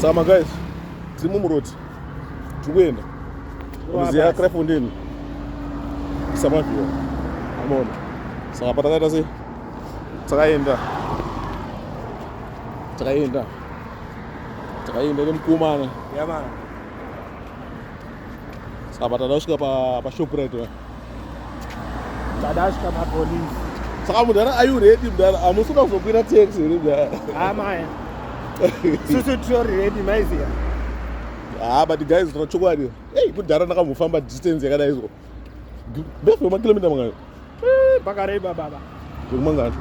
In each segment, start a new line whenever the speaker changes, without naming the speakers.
Saka maguys, tiri mumuroad, tiri kuenda unoziva Kraaifontein, Samavia, amaona. Saka patakaita sei, takaenda nemukomana.
Yeah, man.
Saka patada kusvika paShoprite pa.
Tadasvika mapolisi.
Saka mudhara, are you ready, mudhara? Hamusina kuzokwira taxi here, mudhara?
Amaya. Susu tori ready, maiziya.
Ah, but guys, tona chokwadi, ei, kudhara ndakambofamba distance yakadai so, befu makilomita mangani?
Pakareba, baba.
Zvekumangani?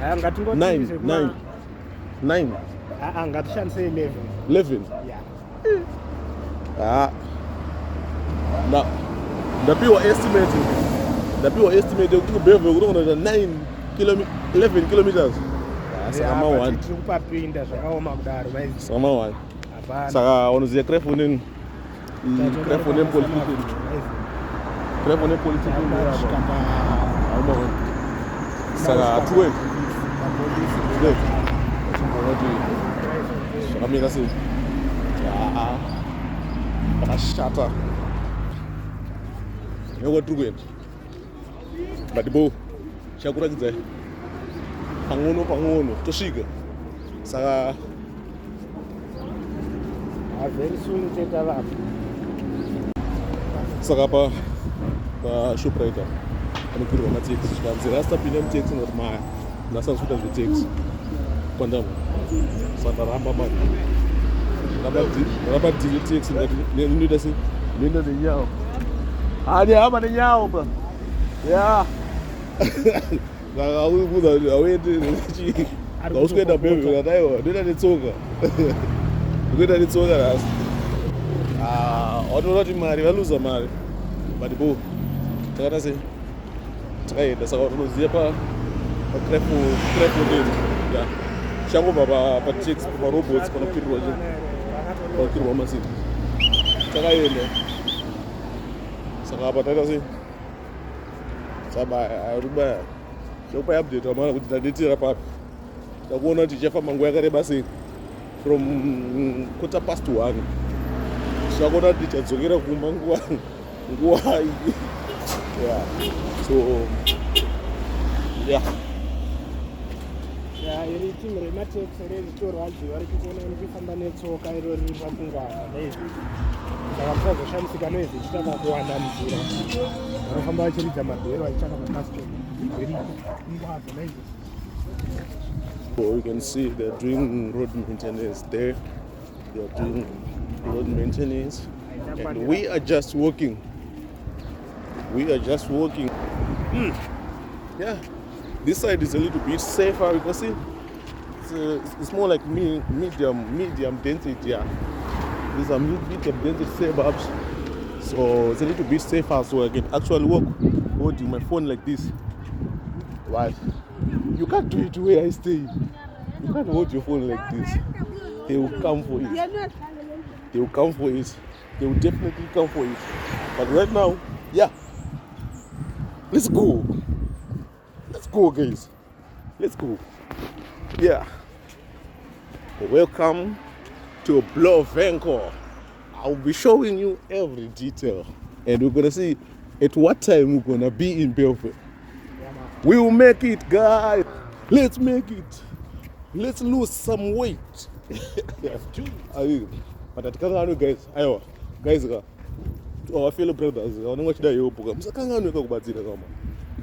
Ah, ngatingoti
9, 9, 9.
Ah, ngatishandise 11.
11.
Yeah.
Ah, ndapiwa estimate yekuti kuBellville kunogona kuita 9 11 kilometers. Ah, saka ma 1.
Tiri kupapinda zvakaoma kudaro, maiziya.
Saka ma 1.
Hapana.
Saka unoziva Kraaifontein, Kraaifontein police station, Kraaifontein police station. Haumaona. Saka tuwe timboona kuti zvakamira sei. Ah, pakashata nekwatiri kuenda, but bo chakurakidzai pang'ono pang'ono tosvika. Saka
Very soon teta vapo.
Saka paShoprite panokwirwa mataxi, zvikanzi rasta pinda mutaxi, ngati maya ndasati kuita zvetaxi kwandamo. Saka ndaramba mani, ndaramba dhiri taxi. Ndati inoita sei? Inoenda nenyawo hani, hamba nenyawo pa ya. Saka urikuudza kuti hauende, hausi kuenda Bellville? Kati aiwa, ndoenda netsoka, ndikuenda netsoka nhasi. Ah, watoona kuti mari valuza mari, but bo takaita sei, takaenda. Saka unoziva paKraaifontein ya changobva pataxi, pamarobots, panokwirwa masimbi, takaenda. Saka apa taita sei, sabaya arubaya chokupai update wamana kuti tadetera papi. Takuona kuti ichafamba nguva yakareba sei from 1:15. Tichakuona kuti tichadzokera kumba nguva nguva. Yeah, so yeah.
Ya, iri timu remateksi riritorwadziwa richikuona richifamba netsoka, iro riri pakungwara neizvi. Saka musazoshamisika noise ichitanga kuwanda munzira, vanofamba vachiridza mabhero vachitsvaka macustomer, riri kungwaza naizvo.
So you can see they're doing road maintenance there. They're doing road maintenance. And we are just walking. We are just walking. Yeah. This side is a little bit safer because, see, it's more like medium density. Yeah. These are medium density suburbs. So it's a little bit safer, so I can actually walk holding my phone like this. Right. You can't do it where I stay. You can't hold your phone like this. They will come for it. They will come for it. They will definitely come for it. But right now, yeah. Let's go. Let's go, guys. Let's go. Yeah. Welcome to Blovenko. I'll be showing you every detail. And we're gonna see at what time we're gonna be in Bellville. We will make it, guys. Let's make it. Let's lose some weight. Ayi, but atikanganwe, guys. Aiwa, guys ka. To our fellow brothers, vanenge vachida help ka. Musakanganwe ka kubatsira kama.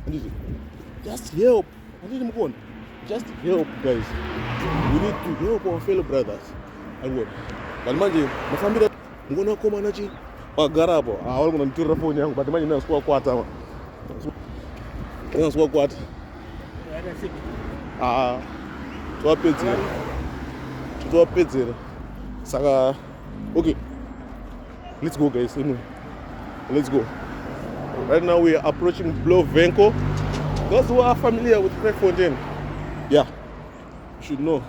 Handiti? Just help. Handiti mukuona? Just help, guys. We need to help our fellow brothers. Andikuona. But manje mafambira mukuona vakomana chi vagara apo. Ah, vari kunonditorera foni yangu, but manje ndinasi kuvakwata. Ndinasi kuvakwata. Ah, tovapedzera, totovapedzera. Saka okay, let's go, guys. Anyway, let's go. Right now we are approaching Blovenko. Those who are familiar with Kraaifontein, yeah, you should know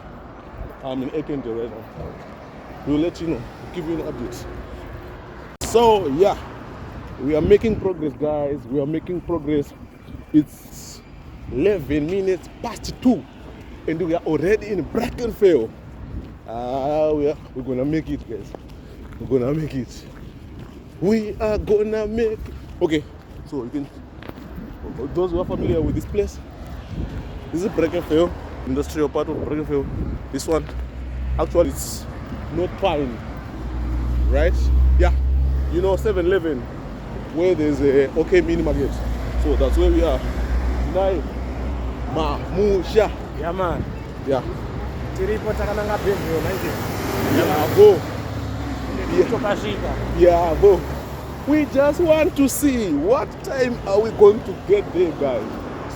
I'm in Ekende right now. We'll let you know, give you an update. So yeah, we are making progress, guys. We are making progress. It's 11 minutes past 2 and we are already in Brackenfell. Ah, we're gonna make it, guys. We're gonna make it. We are gonna make it. Okay, so you can, those who are familiar with this place, this is Brackenfell, industrial part of Brackenfell. This one, actually, it's North Pine, right? Yeah, you know 7-Eleven, where there's a OK Mini Market. So that's where we are. Nai Mamusha.
Yeah man.
Yeah.
Tiripo takananga Bellville manje.
Yeah, go.
Tokasvika.
Yeah, go. We just want to see what time are we going to get there, guys.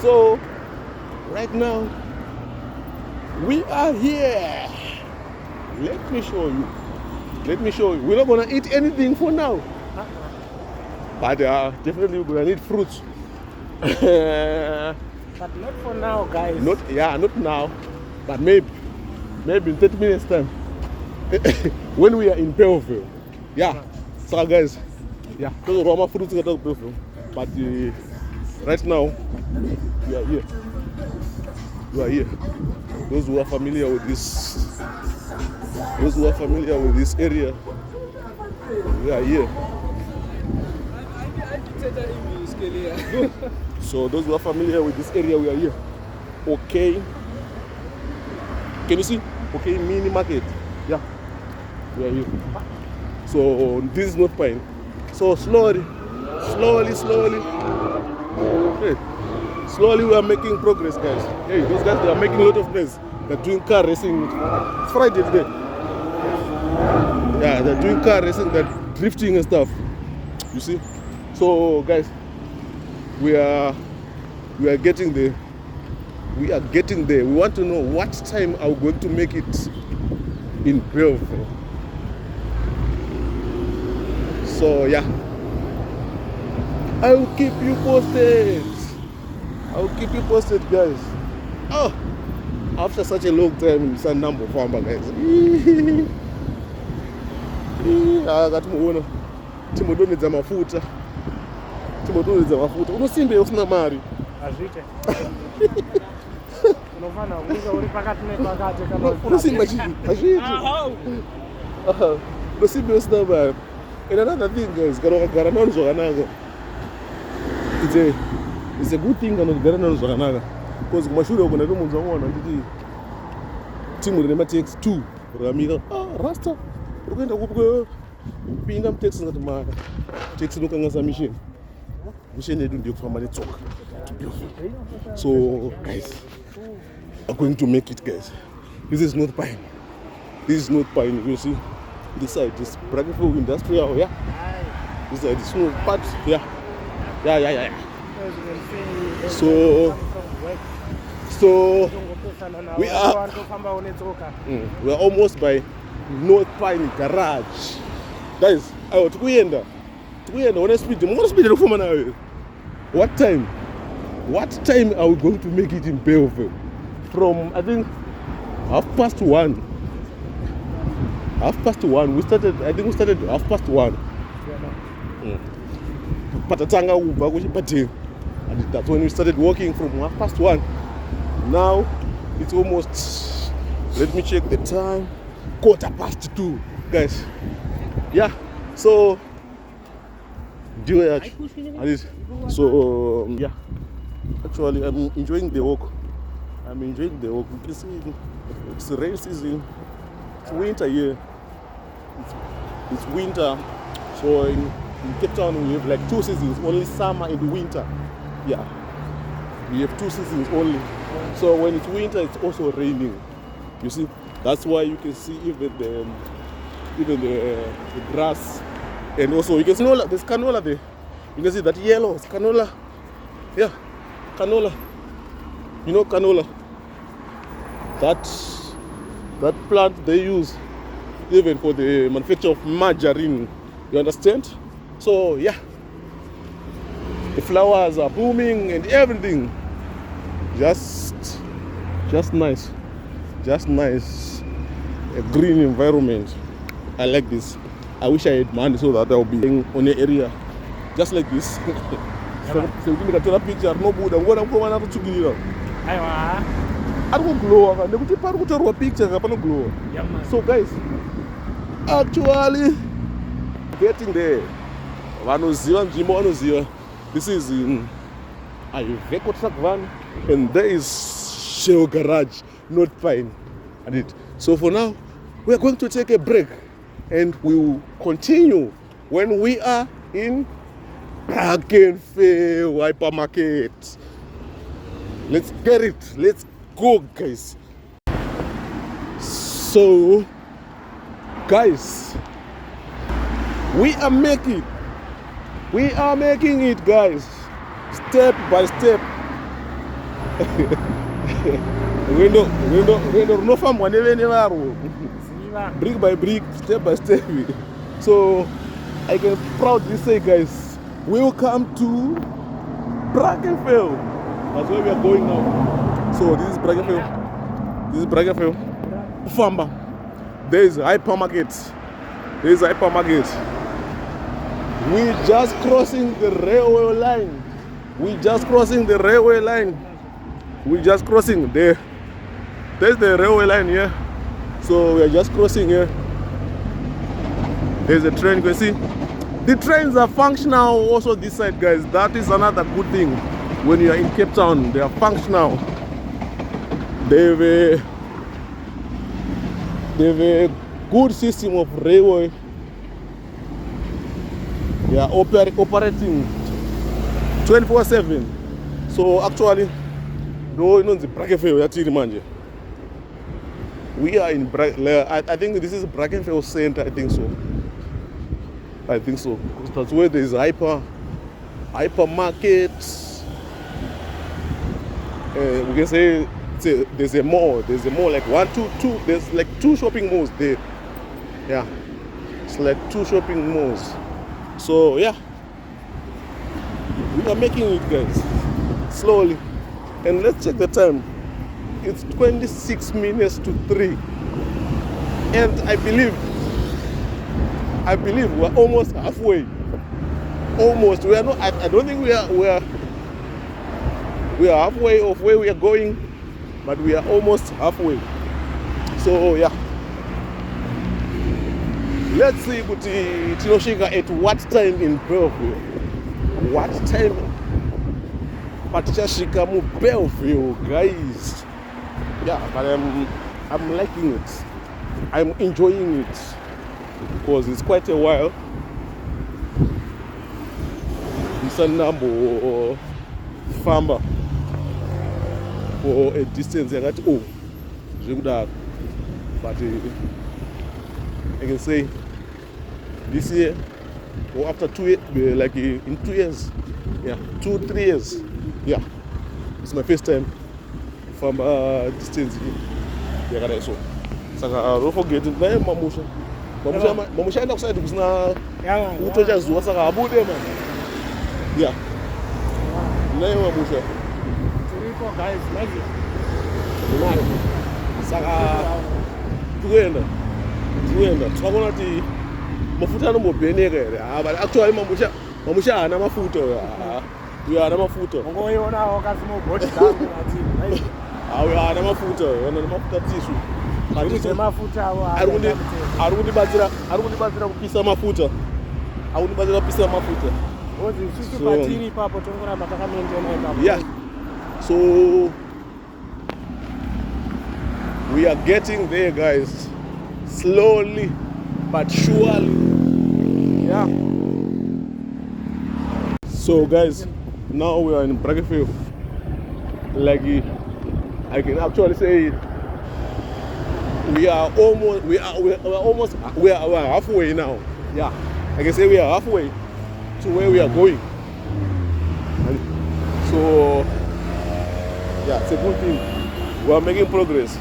So right now we are here. Let me show you. Let me show you. We're not gonna eat anything for now. But definitely we're gonna need fruits.
But not for now, guys.
Not, yeah, not now, but maybe in 30 minutes time, when we are in Bellville. Yeah. So guys, yeah, those are fruits at Bellville. But right now we are here. We are here. Those who are familiar with this, those who are familiar with this area, we are here. So those who are familiar with this area, we are here. Okay. Can you see? Okay, Mini Market. Yeah. We are here. So this is North Pine. So slowly, slowly, slowly. Hey, slowly we are making progress, guys. Hey, those guys, they are making a lot of noise. They're doing car racing. It's Friday today. Yeah, they're doing car racing, they're drifting and stuff. You see? So guys, we are getting there. We are getting there. We want to know what time are we going to make it in Bellville. So yeah, I will keep you posted. I will keep you posted, guys. Oh, after such a long time, ndisandambofamba, guys. Akatimuona timbodonhedza mafuta, timbodonhedza mafuta. Unosimbe usina mari.
Hazviite. Unofanira kunge uri pakati nepakati kana
unosimba chii? Hazviiti. Unosimbe usina mari. And another thing, guys, kana ukagara navanhu zvakanaka, it's a good thing kana kugara navanhu zvakanaka, because kumashure uko ndatomunzwa mwana nditi timu rine mataxi 2 rakamira. Ah, rasta, uri kuenda kupi? Pinda mutaxi. Ngati maka taxi inokanganisa mission. Mission yedu ndeyekufamba netsoka to Bellville. So guys, are going to make it, guys. This is North Pine. This is North Pine. You see this side is Brackenfell Industrial. Yeah, this side is North part. Yeah.
As you can see,
So we are
varikufambawo netsoka.
We are almost by North Pine Garage, guys. Aiwa, tikuenda, tikuenda. One speed, mungona speed iri kufamba nayo. What time are we going to make it in Bellville? From, I think, 1:30, 1:30 we started. I think we started 1:30 patatanga kubva kuchibhadheni, and that's when we started walking from 1:30. Now it's almost, let me check the time, 2:15, guys. Yeah, so ndiyo yacho handiti? So yeah, actually I'm enjoying the walk. I'm enjoying the walk. You can see it's rain season. It's winter here. It's winter. So in Cape Town we have like two seasons only, summer and winter. Yeah, we have two seasons only. So when it's winter, it's also raining, you see. That's why you can see even the grass, and also you can see canola. There's canola there. You can see that yellow is canola. Yeah, canola. You know canola, that plant they use even for the manufacture of margarine, you understand? So yeah, the flowers are booming and everything. Just nice, just nice, a green environment. I like this. I wish I had money so that I'll be on the area just like this, sekuti ndikatora picture rinobuda. Ngoona mukomana atotsvukirira.
Aiwa.
Ari kuglowa ka, nekuti pari kutorwa picture ka, panoglowa.
Yeah, man.
So guys, actually getting there. Vanoziva nzvimbo vanoziva. This is in Iveco truck van, and there is Shell garage, not fine. And it. So for now, we are going to take a break, and we will continue when we are in Brackenfell hypermarket. Let's get it. Let's go, guys. So, guys, we are making we are making it, guys, step by step. Rwendo runofambwa nevene varwo.
Ziva.
Brick by brick, step by step. So I can proudly say, guys, welcome to Brackenfell. That's where we are going now. So this is Brackenfell. This is Brackenfell. Famba. There is hypermarket. There is hypermarket. We just crossing the railway line. We just crossing the railway line. We just crossing there. There's the railway line here. So we are just crossing here. There's a train, you can see. The trains are functional also this side, guys. That is another good thing. When you are in Cape Town, they are functional. They have a good system of railway. They are operating 24/7. So actually, ndo inonzi Brackenfell yatiri manje. We are in I think this is Brackenfell Center, I think so. I think so. Because that's where there is hypermarket. We can say there's a mall. There's a mall like one, two, two. There's like two shopping malls there. Yeah, it's like two shopping malls. So yeah, we are making it, guys, slowly. And let's check the time. It's 26 minutes to 3. And I believe we're almost halfway. Almost. We are not. I don't think we are. We are halfway of where we are going, but we are almost halfway. So yeah. Let's see kuti tinosvika at what time in Belleville. What time patichasvika muBelleville, guys? Yeah, but I'm liking it. I'm enjoying it because it's quite a while ndisati ndambofamba for a distance yakati, oh, zvekudaro. But I can say this year or after 2 years, like in 2 years, yeah, 2, 3 years, yeah, it's my first time kufamba distance yakadai. So saka don't forget, naye mamusha mamusha mamusha aenda kuside kusina kutocha zuva, saka abude man. Yeah, naye mamusha.
Tiripo, guys, mazi.
Naye. Saka tikuenda tikaona kuti mafuta anombobheneka here. Ah, but actually mamusha haana mafuta uyo. Ah, uyo haana mafuta.
Ungoionawo kasimobhoti kangu ati.
Ah, uyo haana mafuta uyo, ana mafuta tisu.
Zvemafuta avo.
Ari kundibatsira kupisa mafuta, ari kundibatsira kupisa mafuta.
Ozi isusu patiri ipapo tongoramba takamaintaina ipapo.
Yeah, so we are getting there, guys, slowly but surely. Yeah, so guys, now we are in Brackenfell. Like I can actually say we are almost we are almost we are halfway now. Yeah, I can say we are halfway to where we are going. And so yeah, it's a good thing. We are making progress.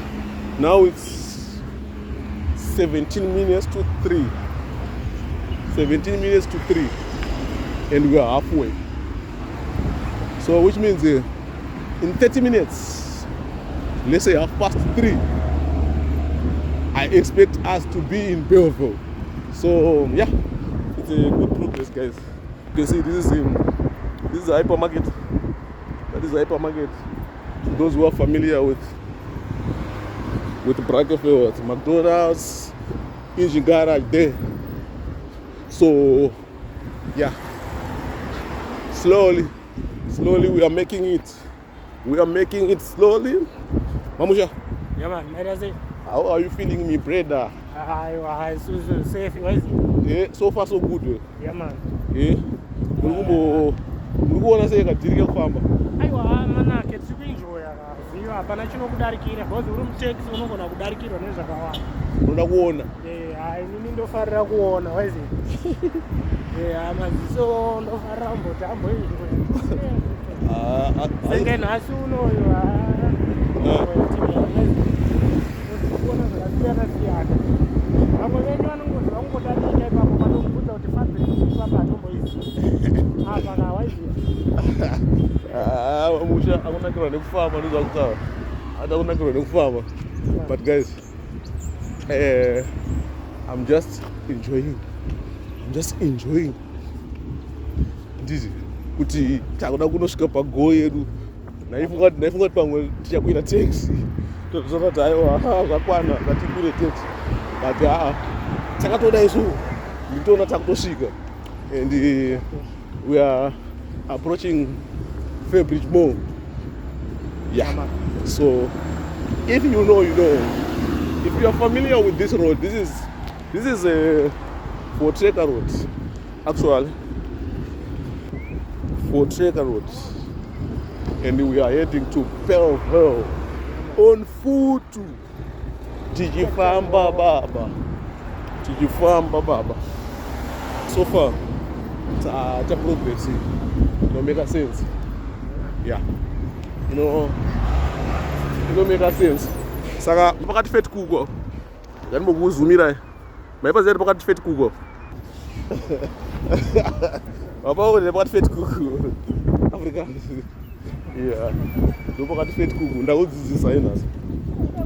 Now it's 17 minutes to 3. 17 minutes to 3, and we are halfway. So which means in 30 minutes, let's say 3:30, I expect us to be in Belleville. So yeah, it's a good progress, guys. You can see this is a hypermarket. That is a hypermarket. To those who are familiar with With Brackenfell, McDonald's, engine garage there. So yeah, slowly, slowly we are making it. We are making it slowly. Mamusha.
Yeah man, maita
How are you feeling me, brother?
Aiwa, isusu safe waizi.
Yeah, so far so good. Eh?
Yeah man.
Yeah. Muri kuona sei kadhiri kekufamba?
Aiwa, manake tiri kuenjoya ziva hapana chinokudarikira because uri mutaxi unogona kudarikirwa nezvakawanda.
Unoda kuona?
Eh, hai inini ndofarira kuona waizi. Eh, maziso ndofarira kumboti amboenjoya.
Ah, ah,
Senge nhasi unoyo
Ah.
kuona zvakasiyana siyana. Vamwe venyu vanongozi vangodarika ipapo vanomubvunza kuti fabric ipapo hatomboizivi. Apa ka waiziva.
Ah, musha akunakirwa nekufamba ndozvakutaura. Ada kunakirwa nekufamba. But guys, I'm just enjoying. I'm just enjoying. Ndizi kuti takuda kunosvika pagoal yedu. Ndaifunga kuti pamwe tichakwira taxi. Tozoti kuti aiwa zvakwana ngatikwire taxi. But haa takatoda isu nditoona takutosvika and we are approaching Fairbridge Mall. Yeah. So if you know, you know. If you are familiar with this road, this is a Voortrekker Road. Actually, Voortrekker Road. And we are heading to Bellville on foot. Tichifamba baba. Tichifamba baba. So far, ta progress. It make sense. Yeah. Inomeka sense. Saka pakati vetkoek ngandimbokuzumirai maipaziva kuti pakati vetkoek mapaone pakati vetkoek Afrikaans, yeah, ndo pakati vetkoek ndakudzidzisai nhasi.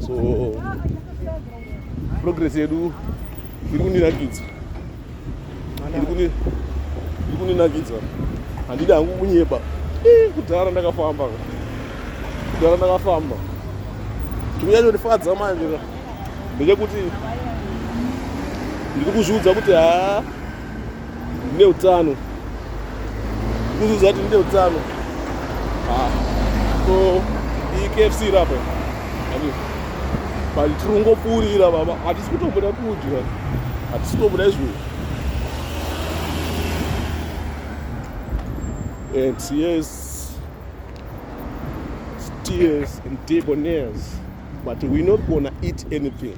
So progress yedu iri kundinakidza, iri kundinakidza. Handidi hangu kunyepa. Kudhara ndakafamba, kudhara ndakafamba. Chikunyanyondifadza manje ndechekuti ndiri kuzviudza kuti haa, ndine utano. Kuzviudza kuti ndine utano. So iyi KFC rapa but tiri kungopfuurira baba, hatisi kutomboda kudya, hatisi kutomboda izvozvo. And yes, Steers and Debonairs, but we're not gonna eat anything.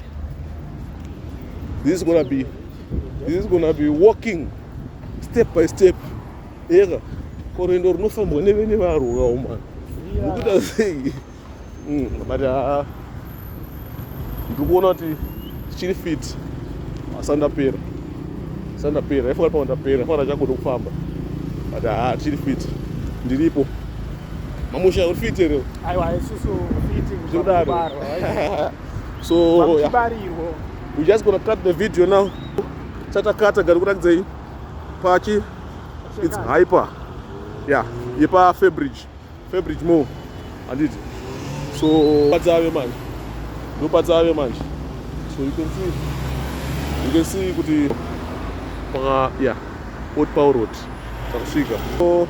This is gonna be walking step by step. Ega korendo rinofambwa nevene varwo kaumana mukuita sei? But ndiri kuona kuti tichiri fit. Asati ndapera, asati ndapera. Ifanira pamwe ndapera, ifanira chagoda kufamba, but haa, tichiri fit. Ndiripo. Mamusha, uri fit here?
Aiwa, isusu fit.
Zvekudaro. So yeah,
Pamuchibarirwo.
We just gonna cut the video now. Chatakata gari kurakidzei pachi. It's Hyper, yeah, yepa Fairbridge, Fairbridge Mall, handiti? So patsave manje, ndo patsave manje. So you can see kuti paka, yeah, Old Power Road takusvika. So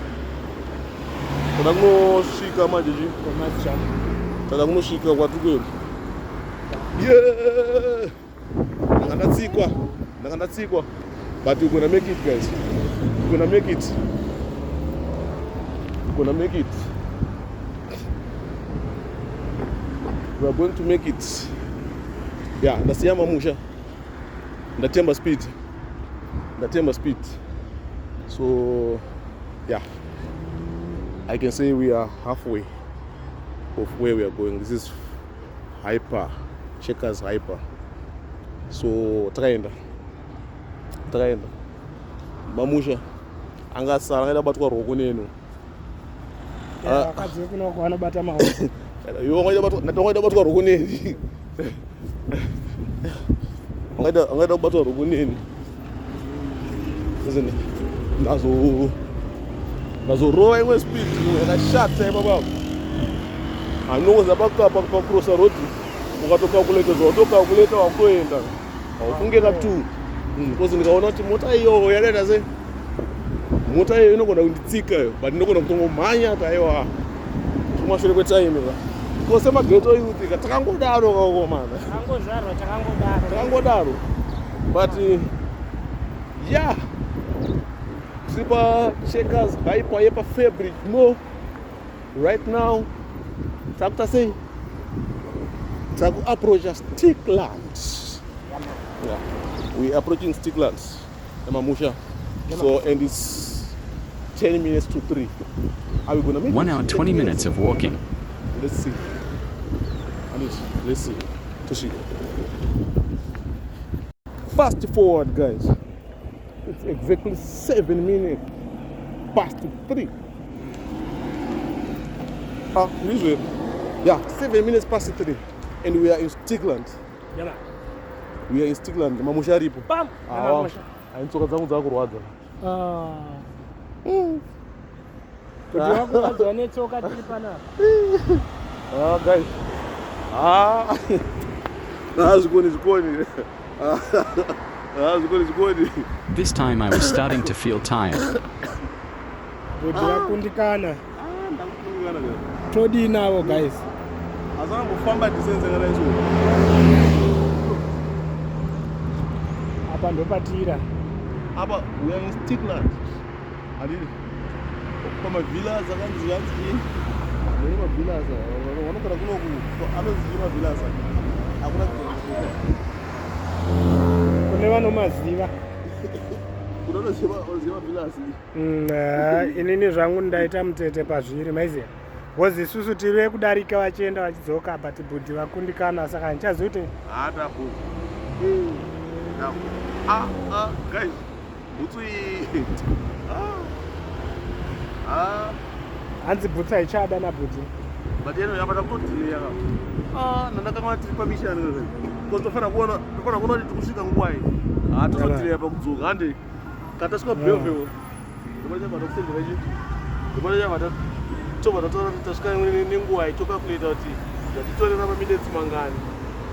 tada kunosvika manje chi tada kunosvika kwatiri kuenda. Yeah, ndanga ndatsikwa, ndanga ndatsikwa, but we're gonna make it, guys. We're gonna make it, we're gonna make it, we are going to make it. Yeah, ndasiya mamusha, ndatemba speed, ndatemba speed. So yeah, I can say we are halfway of where we are going. This is Hyper, Checkers Hyper. So takaenda, takaenda. Mamusha angasara angaida kubatwa ruoko nenu.
Vakadzi vekunoko vanobata maoko.
Iwe wangaida kubatwa ruoko neni, angaida kubatwa ruoko neni. Listen, ndazorova imwe speed imwe yakashata ipapapa. Handinongoza pacrossa road. Ukatocalculate zvautocalculate, wakutoenda, haufunge ka two, because ndikaona kuti mota iyo yadaita se mota iyo inogona kunditsika iyo, but ndinogona kutongomhanya kuti aiwa, kumashure kwetime ka, because semaghetto youth ka takangodaro kakomana.
Takangozvarwa takangodaro.
Takangodaro, but yeah, tiri paCheckers Hyper yepaFabric Mall right now. Takuta sei, takuapproacha Stickland. Yeah, we approaching Stickland emamusha. So, and it's 10 minutes to 3. Are we gonna make
1
it?
hour
10
20 minutes of walking.
Let's see. Anish, let's see. Tosvika. Fast forward, guys. It's exactly 3:07. Ah, usually. Yeah, 3:07. And we are in Stickland.
Yama.
We are in Stickland. Mamusha aripo.
Bam.
Ah,
Mamusha.
Tsoka dzangu dzakurwadza.
Ah. Kuti wakurwadziwa netsoka tiri panapa.
Ah, guys. Ah. Ah, zvikoni zvikoni. Ah, zvikoni zvikoni.
This time I was starting to feel tired.
Kuti vakundikana.
Ah, ndakukundikana, guys.
Todii navo, guys?
Asangofamba distance yakadai so.
Apa ndopatira.
Apa we are in Stickland. Handiti pamavillas akanzi anzi chii? Mune mavillas vanogara kunoku, anonzi chii mavillas? Hakuna.
Kune vanomaziva.
Kuna unoziva mavillas?
Ah, inini zvangu ndaita mutete pazviri, maiziva, because isusu tiri kudarika vachienda vachidzoka, but bhudhi vakundikana, saka handichazivi kuti.
Hatapo. Ah, ah, guys, bhutsu iyi. Ah. Ah.
Hanzi bhutsu haichada nabhudhi.
But anyway, apa takutodelaya ka. Ah, nandakanga tiri pamission, because tofana kuona kuti tikusvika nguwai. Ah, tozodelaya pakudzoka, hande kana tasvika Bellville, ndopane takusendera chi, ndopane chabva tobva tatora kuti tasvika nenguwai, tocalculata kuti zvatitorera maminutes mangani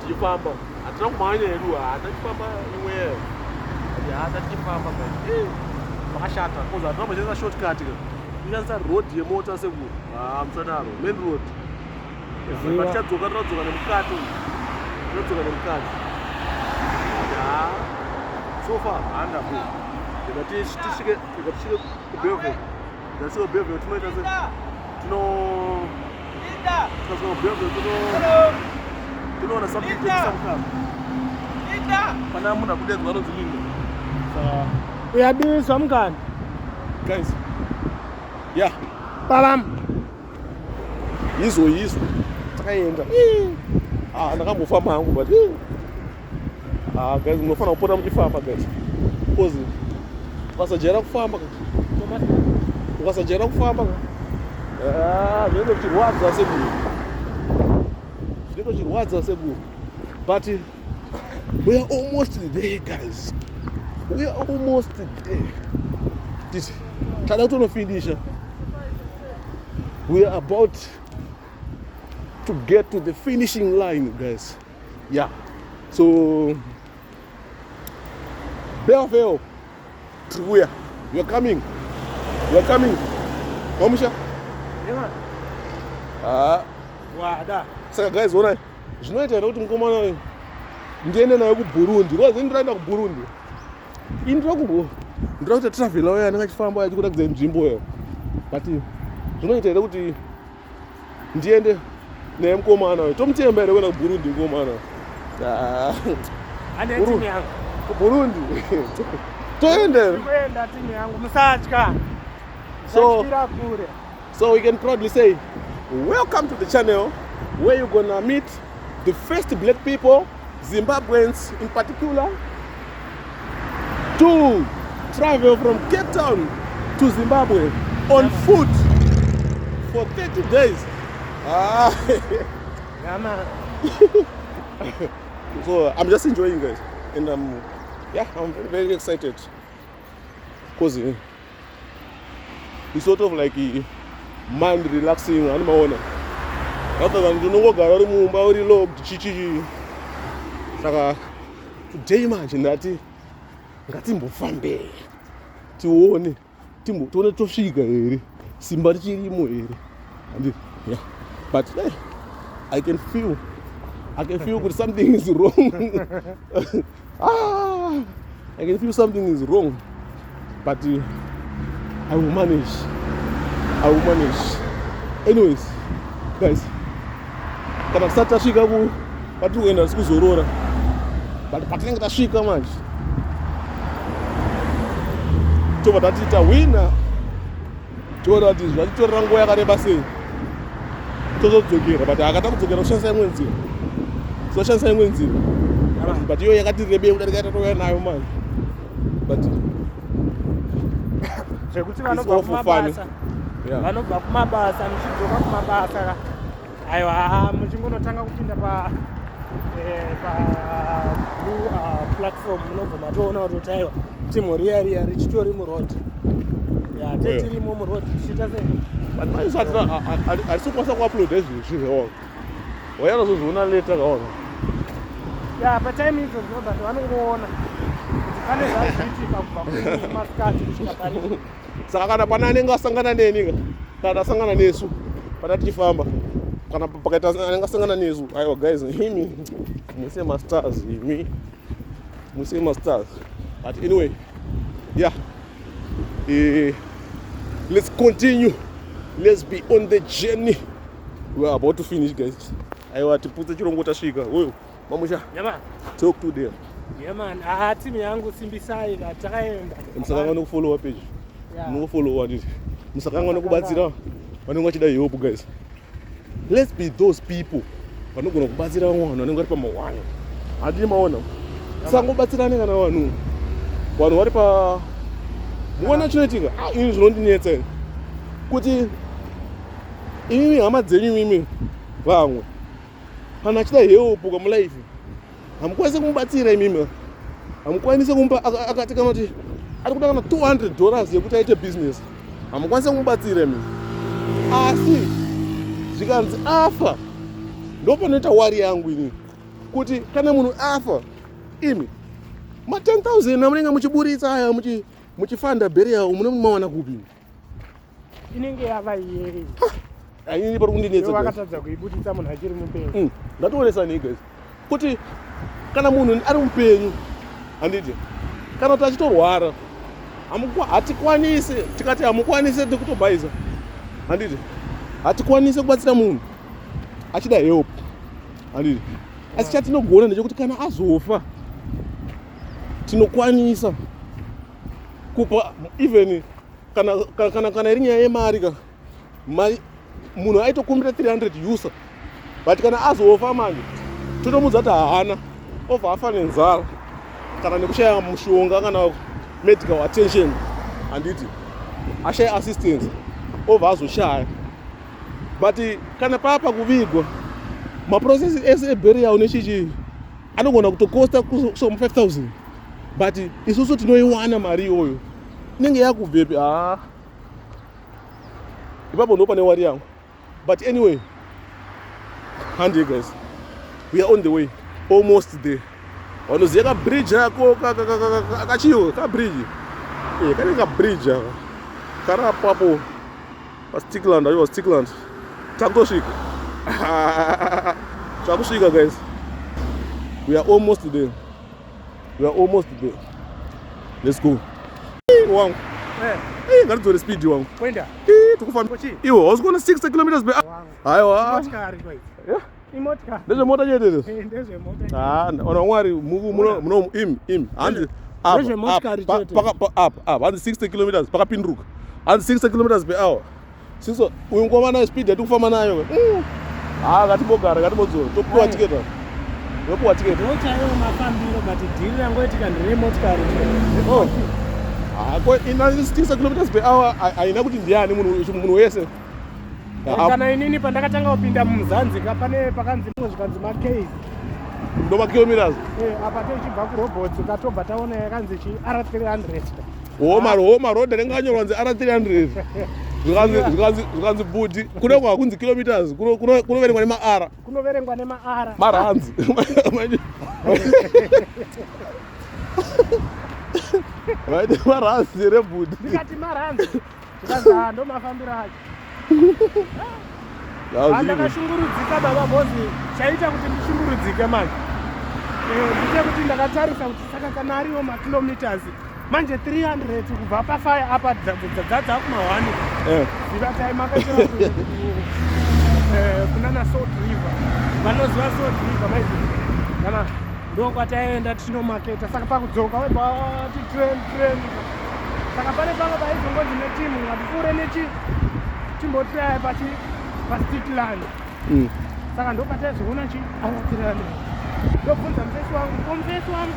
tichifamba. Hatina kumhanya hedu, hatachifamba imweyo, hata tichifamba, guys. Pakashata because hatina kumboshandisa shortcut ka, kushandisa road yemota sekuru. Ha, musadaro, main road.
Ziva.
But tichadzoka, tinodzoka nemukati umu. Tinodzoka nemukati. Ha, so far handapo. Ndikati tisvike kuBellville, ndikasvika kuBellville tinoita se tino tikasvika kuBellville tinoona something chekusamukana pana munhu akudedzwa anonzi Linda. Saka
Uyabizwa, mngani.
Guys, yeah.
Babam.
Yizo yizo takaenda. Ah, ndakambofamba hangu, but ah, guys, munofanira kupota muchifamba, guys, because ukasajaira kufamba, ukasajaira kufamba, ah, zvinenge zvichirwadza seguru, zvinenge zvichirwadza seguru. But we are almost there, guys, we are almost there. Titi tada kutonofinisha. We are about to get to the finishing line, guys. Yeah, so Bellville, tiri, we are coming, we are coming. Wamusha. Ah.
Wada.
Saka guys, ona, zvinoita here kuti mukomana uyu ndiende naye kuBurundi? Because ini ndiraenda kuBurundi, ini ndira kuita travel uyo anenge achifamba achikuratidza nzvimbo iyo, but zvinoita here kuti ndiende naye mukomana uyu? Tomutemba here kuenda kuBurundi mukomana uyu? Ah,
Ane
Burundi.
timu yangu.
kuBurundi toende here?
Kuenda timu yangu, musatya. Musatyira kure.
So we can proudly say, welcome to the channel where you're gonna meet the first black people, Zimbabweans in particular, to travel from Cape Town to Zimbabwe on foot for 30 days. Ah,
Yama.
so I'm just enjoying, guys. And yeah, I'm very, very excited. Because it's sort of like mind relaxing, animaona. Rather than kuti unongogara uri mumba uri locked chichichi. Saka today manje ndati ngatimbofambei tione tione tosvika here, simba richirimo here. And yeah, but hey, I can feel kuti something is wrong. Ah, I can feel something is wrong, but I will manage, I will manage. Anyways guys, kana tisati tasvika ku patiri kuenda tisi kuzorora, but patinenge tasvika manje tobva tati tawina, toona kuti zvatitorera nguva yakareba sei, tozodzokera. But akata kudzokera kushandisa imwe nzira, tozoshandisa imwe nzira, but iyo yakati rebei kudarika yatatouya nayo manje, but
Zvekuti vanobva kumabasa, vanobva kumabasa, muchidzoka kumabasa ka, aiwa, muchingonotanga kupinda pa blue platform, munobva matoona kuti aiwa, timu riya riya richitori muroad ya, tetirimo muroad tichiita sei.
But manje hatisi kukwanisa kuuploada izvezvi zvaona, wayanazozviona later kaona.
Ya, patime idzodzo, but vanongoona kuti pane zvazviitika kubva kumasikati kusvika pari.
Saka kana pana anenge asangana neni ka, kana tasangana nesu pana tichifamba, kana pakaita anenge asangana nesu, aiwa guys, imi muse mastars, imi muse mastars. But anyway, yeah, let's continue, let's be on the journey. We are about to finish, guys. Aiwa, tiputse chirongo, tasvika. Oyo mamusha.
Yama.
Talk to them.
Yeah man, ah, timu yangu, simbisai, takaenda.
Musakanga nekufollowa page, munofollowa nditi musakanga nekubatsira vanenge vachida help. Guys, let's be those people vanogona kubatsira vamwe vanhu vanenge vari pamahwani. Handini maona, tisangobatsirane kana vanhu vari pa muona chinoitika. Ah, ini zvinondinetsa ini kuti imimi hama dzenyu, imimi vamwe kana achida help kamulife, hamukwanisi kumubatsira. Imimi hamukwanisi kumupa. Akati kana kuti ari kuda kana $200 yekuti aite business, hamukwanisi kumubatsira imimi. Asi zvikanzi afa, ndopanoita worry yangu ini kuti kana munhu afa, imi ma 10,000 amunenge muchiburitsa aya muchifanda burial, munenge mawana kupi?
Inenge yava iyeri.
Ainini pari kundinetsa, guys.
Vakatadza kuibuditsa munhu achiri mupenyu.
Ndatoonesani guys kuti kana munhu ari mupenyu, handiti, kana kuti achitorwara, hatikwanisi, tikati hamukwanisi tikutobhaisa, handiti, hatikwanisi kubatsira munhu achida help, handiti. Asi chatinogona ndechekuti kana azofa, tinokwanisa kupa even kana iri nyaya yemari ka, mari munhu aitokumbira 300 USA, but kana azofa manje, totomudza kuti haana, obva afa nenzara kana nekushaya mushonga kana medical attention, handiti, ashaya assistance, obva azoshaya. But kana papa kuvigwa, maprocess ese eburial nechichi anogona kutokosta some 5000, but isusu tinoiwana mari iyoyo, inenge yakubvepi? Haa, ipapo ndo pane worry yangu. But anyway, handi guys, we are on the way, almost there. Vanoziva kabridge ako kachiyo kabridge, kane kabridge aka kari apapo paStickland. Aiwa, Stickland, takutosvika, takusvika guys. We are almost there, we are almost there. Let's go wangu. Ngatidzore speed wangu.
Kwenda.
Tikufamba.
Kuchi?
Iwe hausi kuona 60 kilometers per hour?
Wangu.
Aiwa.
Imotikari kwezi.
Yeah.
Imotikari.
Ndezvemota chete izvo.
Ndezvemota.
Ah, ona mwari, muno muno imi hanzi apa,
Ndezvemotikari
apa,
chete.
apa apa hanzi 60 kilometers, pakapinduruka, hanzi 60 kilometers per hour. Siso uyu ngomana speed yati kufamba nayo. Ah, ngatimbogara, ngatimbodzora, topiwa
Aye.
tiketi, topiwa tiketi.
Ndochaiwo mafambiro, but dhiri rangoitika nderemotikari chete.
Oh. Ah, ko ina 60 kilometers per hour haina kuti ndiani, munhu wese. Ah,
Kana inini pandakatanga kupinda mumuzanzi ka, pane pakanzi zvikanzi maKs.
Ndo makilometers.
Apa tichibva kurobots katobva taona yakanzi chi R300.
Wo maroad anenge anyorwa nzi R300. Zvikanzi budi kuno kwakunzi kilometers, kunoverengwa nemaara.
Kunoverengwa nemaara.
Maranzi. Vaiti maranzi here budi?
Ndikati maranzi. Zvikanzi ah, ndo mafambiro acho. Ah, ndakashungurudzika baba bozi, chaita kuti ndishungurudzike manje ndechekuti ndakatarisa kuti saka kana ariwo makilometers manje 300 kubva pafaya apa dzadza kuma 1 ziva taimakachera kunana Salt River. Vanoziva Salt River maizi kana ndokwataienda tichinomaketa. Saka pakudzoka webva wati train train, saka pane pamwe paizongonzi netimu ngatipfuure nechi timbotiraya pachi paStikland. Saka ndopataizoona chi ara 300. Ndobvunza mufesi wangu, ko mufesi wangu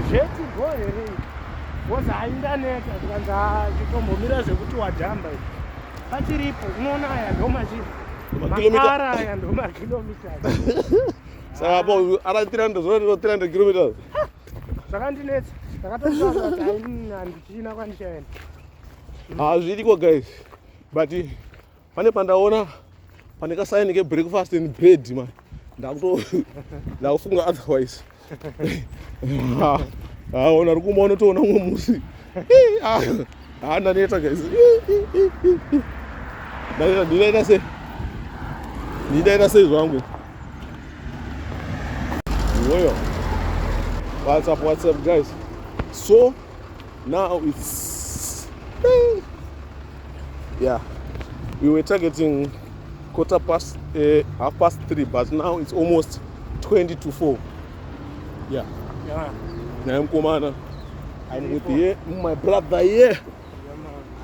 zvetu go here? Wozi haindaneta. Zvikanzi chitombomira zvekuti wajamba izvi pachiripo. Unoona aya ndomachi
Makilomita-
maara aya ndomakilometers.
Saka apo ara 300 zvono 300 kilometers.
Zvakandinetsa, ndakatotaura kuti haini, handichina kwandichaenda.
Hazviriko guys, but pane pandaona pane kasaini kebreakfast and bread man, ndakuto ndakufunga otherwise. Aona ri kuma unotoona umwe musi. Ah, ndaneta guys. Ndaneta. Ndinoita sei? Ndinoita sei zvangu? Iwoyo. What's up, what's up guys? So now it's, yeah, we were targeting quarter past 3:30, but now it's almost 3:40. Yeah. Naye mkomana, I'm with here, my brother here.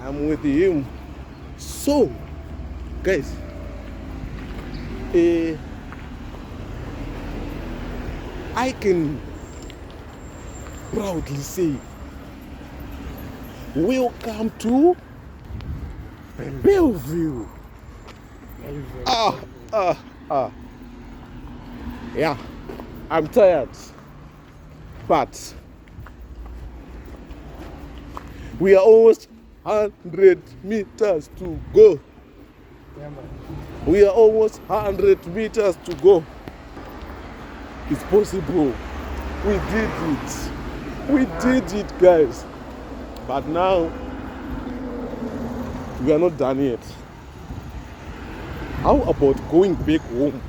I'm with him. So guys, I can proudly say welcome to Bellevue. Ah, ah, ah. Yeah, I'm tired, but we are almost 100 meters to go.
Yeah, man.
We are almost 100 meters to go. It's possible. We did it. We did it, guys. But now, we are not done yet. How about going back home?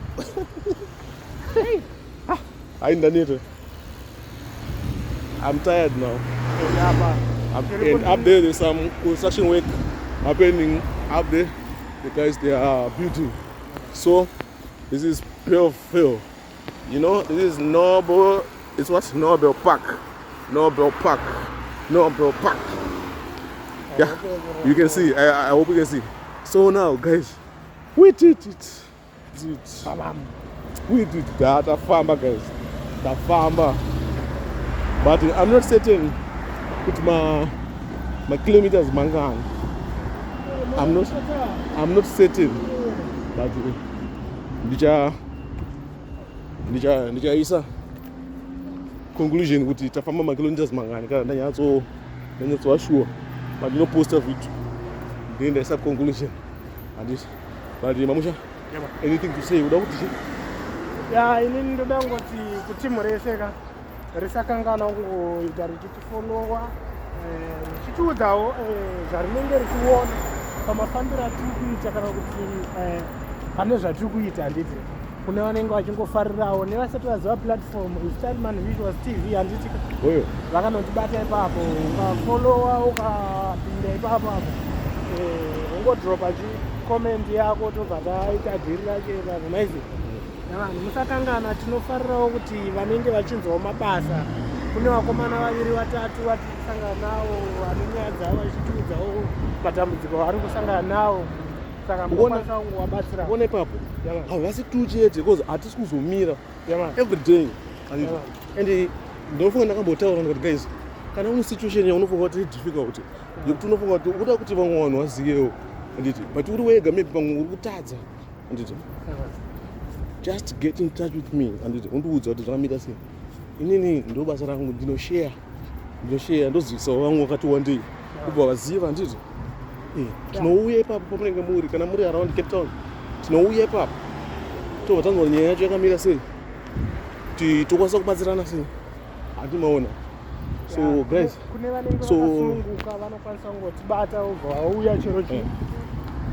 Ah, ndaneta. I'm tired now. And up there, there's some construction work happening up there. The guys, they are building. So, this is Belleville. You know, this is Noble. It's what? Nobel Park. Nobel Park. Nobel Park. Yeah, you can see. I hope you can see. So now, guys, we did it. Did. We did that. Tafamba, guys. Tafamba. But I'm not certain kuti ma kilometers mangani. I'm not certain. But ndichaisa conclusion kuti tafamba makilometers mangani kana ndanyatsova sure. But ndinoposta video ndine ndaisa conclusion, handiti? But mamusha, anything to say? Uda kuti chi?
Ya, inini ndoda kungoti kutimu rese ka risakanganwa kungoita richitifolowa, richichiudzawo zvarinenge richiona pamafambiro atiri kuita kana kuti pane zvatiri kuita, handiti? Kune vanenge vachingofarirawo nevasati vaziva platform Stylman Visuals TV, handiti?
Oyo.
Vakanotibata ipapo, ukafolowa, ukapinda ipapo apo, ungodropa chicomment yako, tobva taita dhiri racho ipapo maizi. Navanhu musakangana, tinofarirawo kuti vanenge vachinzwawo mabasa. Kune vakomana vaviri vatatu vatiri kusangana navo vane nyaya dzavo vachitiudzawo matambudziko avari kusangana nawo, saka munokwanisa kungovabatsira.
Kuona ipapo havasi tu chete, because hatisi kuzomira every day, handiti? And ndinofunga ndakambotaura ndikati, guys, kana une situation yaunofunga kuti iri difficult, yekuti unofunga kuti ukuda kuti vamwe vanhu vazivewo, handiti? But uri wega, maybe pamwe uri kutadza, handiti? Just get in touch with me, handiti? Undiudza kuti zvakamira sei. Inini ndo basa rangu, ndinoshare, ndinoshare, ndozivisawo vamwe vakati wandei kubva vaziva, handiti? Tinouya ipapo pamunenge muri, kana muri around Cape Town, tinouya ipapo tobva tanzwa nyaya yacho yakamira sei, kuti tokwanisa kubatsirana sei. Hatimaona. So guys,
kune vanenge vakasununguka vanokwanisa kungotibata vobva vauya chero chi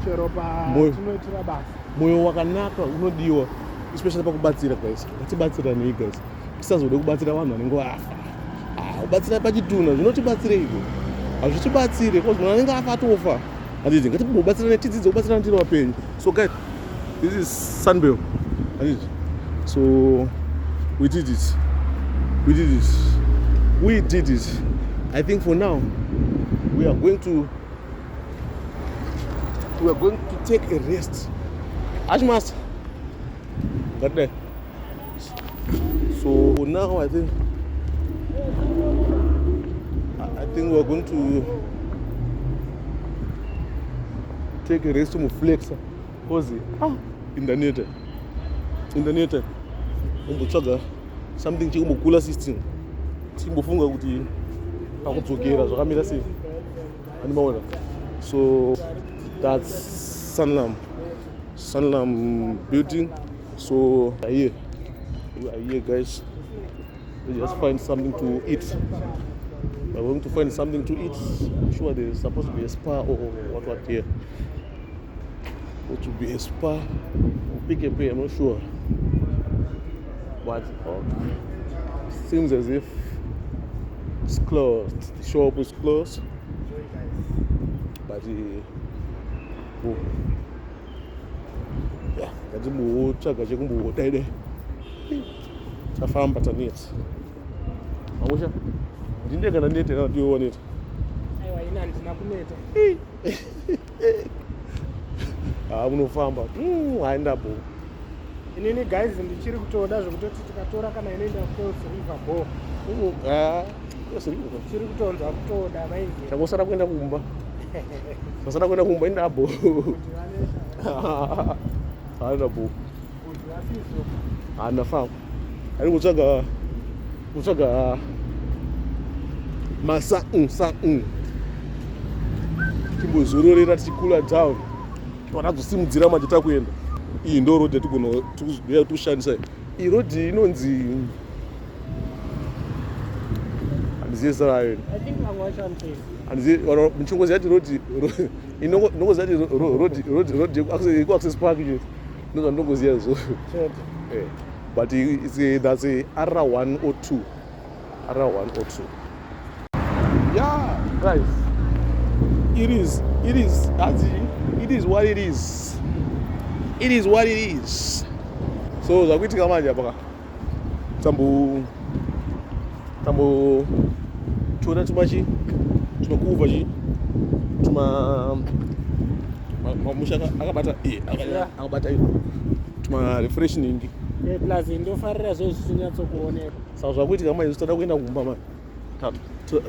chero patinoitira basa.
Mwoyo wakanaka unodiwa, especially pakubatsira. Guys, ngatibatsiranei guys, tisazode kubatsira vanhu vanenge vafa. Ah, kubatsira pachitunha zvinotibatsireiko? Hazvitibatsire, because munhu anenge afa atofa, handiti? Ngatimbobatsirane, tidzidze kubatsirana tiri vapenyu. So guys, this is Sunbel, handiti? So we did it, we did it, we did it. I think for now we are going to take a rest. Archmaster, got there. So now I think we're going to take a rest muflexa, 'cause ah, indaneta, indaneta. Umbotsvaga something chikumbokula system, tichimbofunga kuti pakudzokera zvakamira sei, andimaona. So that's Sanlam building. So here we are here guys, we just find something to eat. We're going to find something to eat. I'm sure there's supposed to be a Spar or what here. It to be a Spar or Pick and Pay, I'm not sure, but oh, seems as if it's closed. The shop is closed, but oh, yeah, ngatimbotsvaga chekumbodaidai, tafamba taneta. Mamusha, ndindega ndaneta kana ndiwe waneta?
Aiwa, ini handina kuneta.
Ha, munofamba. Haendabo.
Inini guys, ndichiri kutoda zvekutoti tikatora kana inoenda Kuils River bo. Chiri kutonzwa kutoda maizi.
Tangosara kuenda kumba, tasara kuenda kumba, indabo.
Kuti vaneta.
Haendabo.
Kuti vasizo.
Handafamba, ari kutsvaga masa sa timbozororera, tichikula down, twanadzosimudzira manje takuenda. Iyi ndo road yatigona tikushandisa. Iyi road inonzi, handizive zita rayo.
I think vamwe vacho vanotoiziva.
Handizive, muchingoziva ti road, inongoziva ti road yekuAccess Park chete, ndozvandinongoziva izvozvo.
Chete.
But that's a R102, R102. Yeah guys, it is it is what it is, it is what it is. So zvakuitika manje apa, tambo tora tumachi tumakuva chi tuma mamusha akabata akabata tuma refreshing.
Plus ndofarira zvezvisinyatsokuoneka.
Saka zvakuitika manje, toda kuenda kumba manje,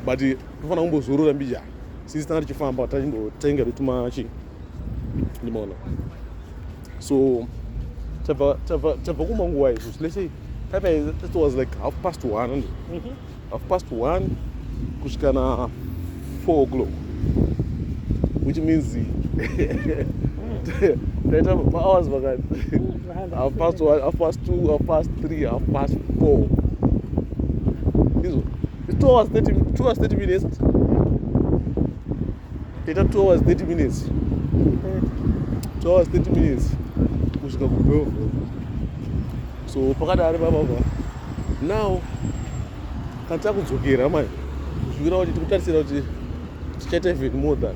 but tofanira kumbozorora mbijana sisi tanga tichifamba, tachimbotenga tumachi, ndimaona. So tabva kumanguva izvo, let's say taipa, it was like 1:30, and 1:30 kusvika na 4 o'clock, which means taita mahours pakati 1:30, 2:30, 3:30, 4:30. Izvo it's 2 hours 30, 2 hours 30 minutes. Taita 2 hours 30 minutes, 2 hours 30 minutes kusvika kuBellville. So pakadari papapa now, kana takudzokera manje, kusvikira kuti tikutarisira kuti tichaita even more than,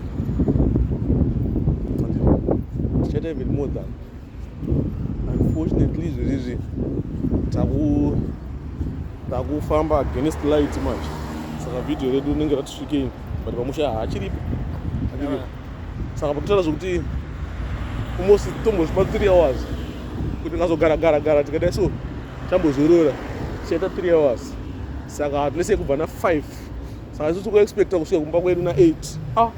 tichaita even more than. Unfortunately, izvezvizvi takufamba against light manje, saka vhidhiyo redu rinenge ratisvikei, but pamusha haachiripo. Saka pakutaura zvokuti almost tombozvipa 3 hours kuti ngazogara gara gara, tikadai so tambozorora, tichaita 3 hours. Saka let's say kubva na5, saka isu tikuexpecta kusvika kumba kwedu na8. Ah,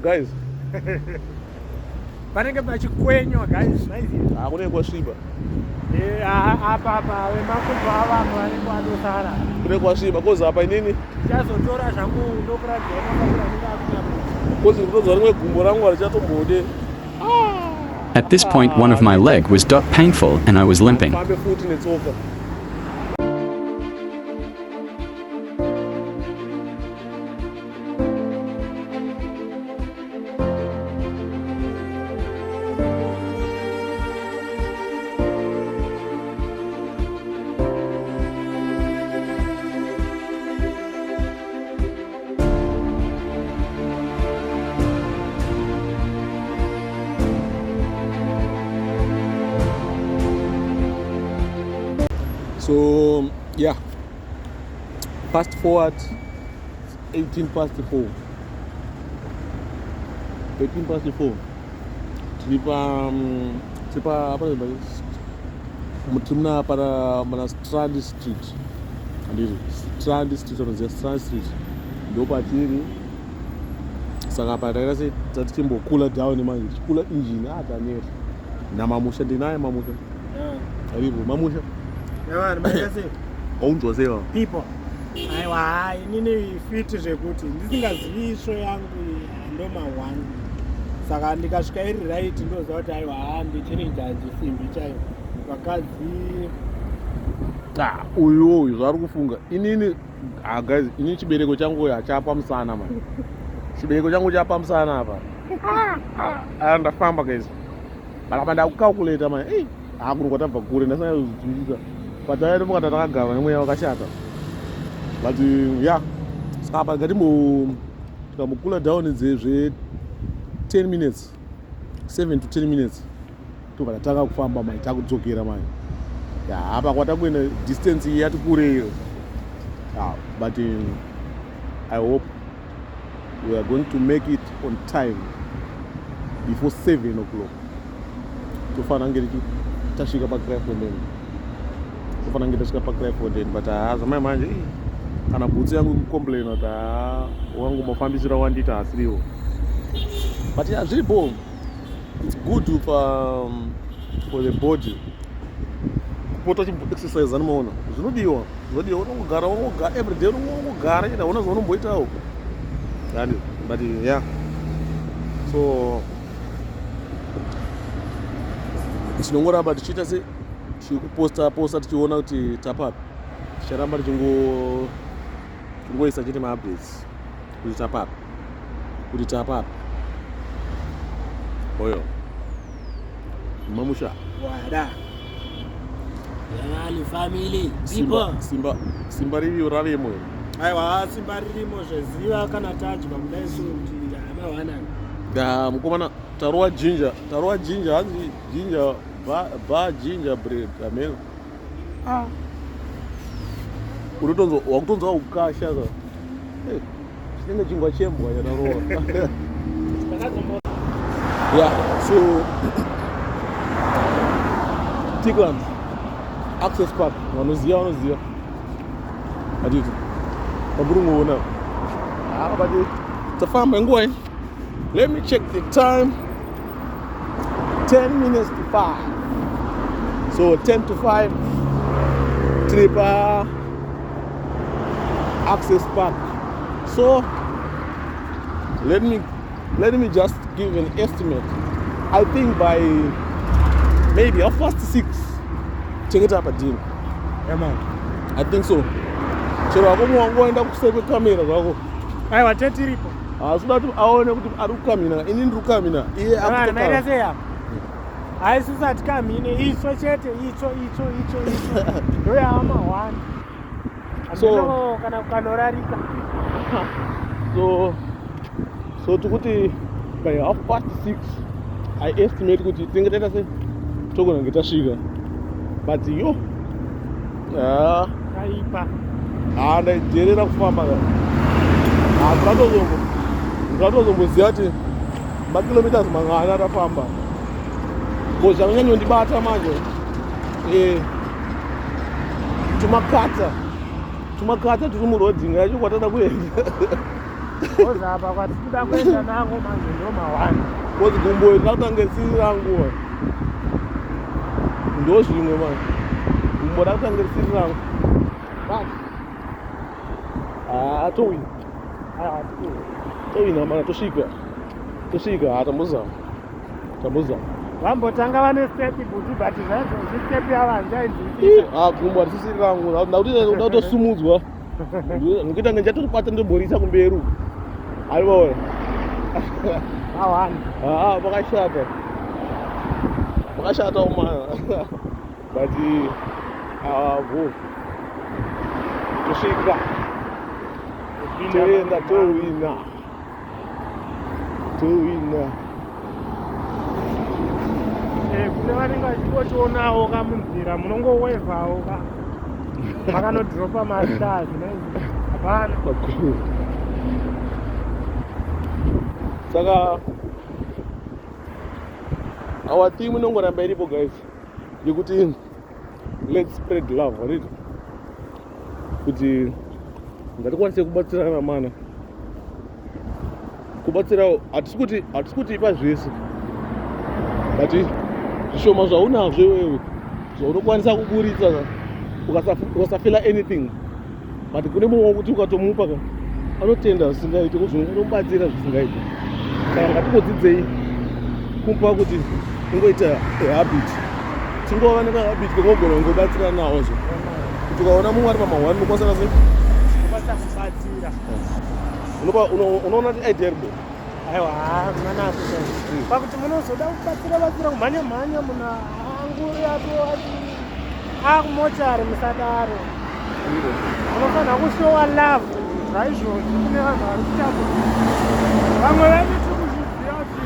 guys.
Panenge pachikwenywa guys, maiziva.
Hakunenge kwasviba.
Eh, apa apa vemakumbo avamwe vanenge vandosara.
Kune kwasviba kozi apa inini
ndichazotora zvangu ndokuratidza mafambiro anenge akuita.
Kozi ndinonzwa rimwe gumbo rangu harichatombode.
At this point, one of my leg was dot painful and I was limping.
Fambe futi netsoka. So yeah, fast forward 18 past 4, 13 past 4, tiri pa tiri pa tiri muna pana mana Strand Street, handiti? Strand Street, anoziva Strand Street ndo patiri. Saka apa takaita se tatichimbokula down manje, tichikula engine. Ah, taneta namamusha, ndinaye mamusha aripo mamusha.
Yavani maita sei?
Waunzwa sei wa?
People, aiwa, hai, inini fit zvekuti ndisingazivi isvo yangu ndoma 1, saka ndikasvika iri right ndoziva kuti aiwa, ha, ndichiri njanji, simbi chaiyo, vakadzi.
Ah, uyu uyu zvaari kufunga inini. Ah, guys, inini chibereko changu hachapa musana man, chibereko changu chapa musana apa. Ah, ndafamba guys, but ndakucalculata man. Ei, ah, kuno kwatabva kure, ndasina kuzvidzivisa pataitomuka takagara nemweya wakashata, but yeah, saka apa ngatimbo tikambokula down zve 10 minutes, 7 to 10 minutes, tobva tatanga kufamba mai, takudzokera mai. Ya, apa kwatakuenda distance iyi yati kure iyo. Yeah, but I hope we are going to make it on time before 7 o'clock. Tofanira kunge tasvika paKraaifontein, tofanira kunge tasvika paKraaifontein, but haa, zvamai manje, ih, kana bhutsu yangu ikucomplaina kuti haa, wangu mafambisiro awandiita hasiriwo, but yeah, zviripo. It's good for the body kupota uchimboexercise, anomaona zvinodiwa, zvinodiwa. Unongogara, unongogara everyday, unongogara chete, hauna zvaunomboitawo and but yeah, so tinongoramba tichiita se tiri kuposta posta, tichiona kuti tapapi. Ticharamba tichingoisa chete maupdates kuti tapapi, kuti tapapi. Oyo mamusha.
Wada yavani family.
Simba.
People.
Simba, simba ririyo ravemo here?
Aiwa, simba ririmo zveziva kana tadya kudai so kuti hamawanani.
Da mukomana, tarowa ginger, tarowa ginger, hanzi ginger ba ginger bread ameno. Unotonzwa, wakutonzwa ukasha ka. Eh, chinenge chingwa chembwa chatarowa. Yeah, so Tikland Access Park, vanoziva vanoziva, hatiti pamurungoona apa pati tafamba nguva. Let me check the time, 10 minutes to 5. So 10 to 5, tiri pa Access Park. So let me just give an estimate. I think by maybe half past 6 chengeta padini.
Yamani.
I think so. Chero wako muwangoenda kuseri kwekamera zvako.
Aiwa, tetiripo.
Asi kuda kuti aone kuti ari kukamina, ini ndiri kukamina, iye
Yavani maita
akutoka.
sei apa? Haisusu hatikamhine, itsvo chete, itsvo, itsvo, itsvo, itsvo ndoyava mahwani. Hameno kana kukanorarika.
So tikuti by half past 6, I estimate kuti tinenge taita sei, togona kunge tasvika, but yo, ah,
Kaipa.
Ha, ndaidherera kufamba ka. Ndatozombozomboziva kuti makilometers mangana atafamba ko. Zvakanyanyondibata manje, tumakata tumakata turi murodhinga yacho kwatada kuenda.
Oza apa kwatikuda kuenda nako manje ndo mahwani.
Kozi gumbo iri rakutange risiri rangu. Ndo zvimwe manje. Gumbo rakutange risiri rangu. Ah, towina.
Ah, towina.
Towina mana tosvika. Tosvika, ah tambozama. Tambozama.
Vambotanga vane step butu but zvaizvozvi step yavo handichainzwisisa.
Ah, gumbo harisisiri rangu. Ndakuti ndakutosumudzwa. Ndikuita kunge ndichatoribata ndomborisa kumberi uku. Aivaona.
Awani.
Ah, pakashata. Pakashata umana. But ah, vo. Tosvika. Toenda towina. Towina.
Eh, kune vanenge vachingotionawo ka munzira munongowevhawo ka makanodhiropa mastars hapana.
Saka our theme inongoramba iripo guys yekuti let's spread love right kuti ngatikwanise kubatsirana mana kubatsira hatisi kuti hatisi kuti ipa zvese but zvishoma zvaunazvo iwewe zvaunokwanisa kuburitsa ukasafila anything but kune mumwe wekuti ukatomupa ka anotenda zvisingaiti unomubatsira zvisingaiti. Saka ngatingodzidzei kupa kuti ingoita habit tingova nekahabit kekogona kungobatsira nawo zvo kuti ukaona mumwe ari pamahwani unokwanisa sei
unokwanisa kubatsira
unoona kuti idea iribo
aiwa manako pakuti munozoda kubatsira batsira kumhanya mhanya muna anguri ato akumochari musadaro unofanira kushowa love zvaizvozvi kune vanhu vari kutambudzika vamwe vedu tiri kuzviziva kuti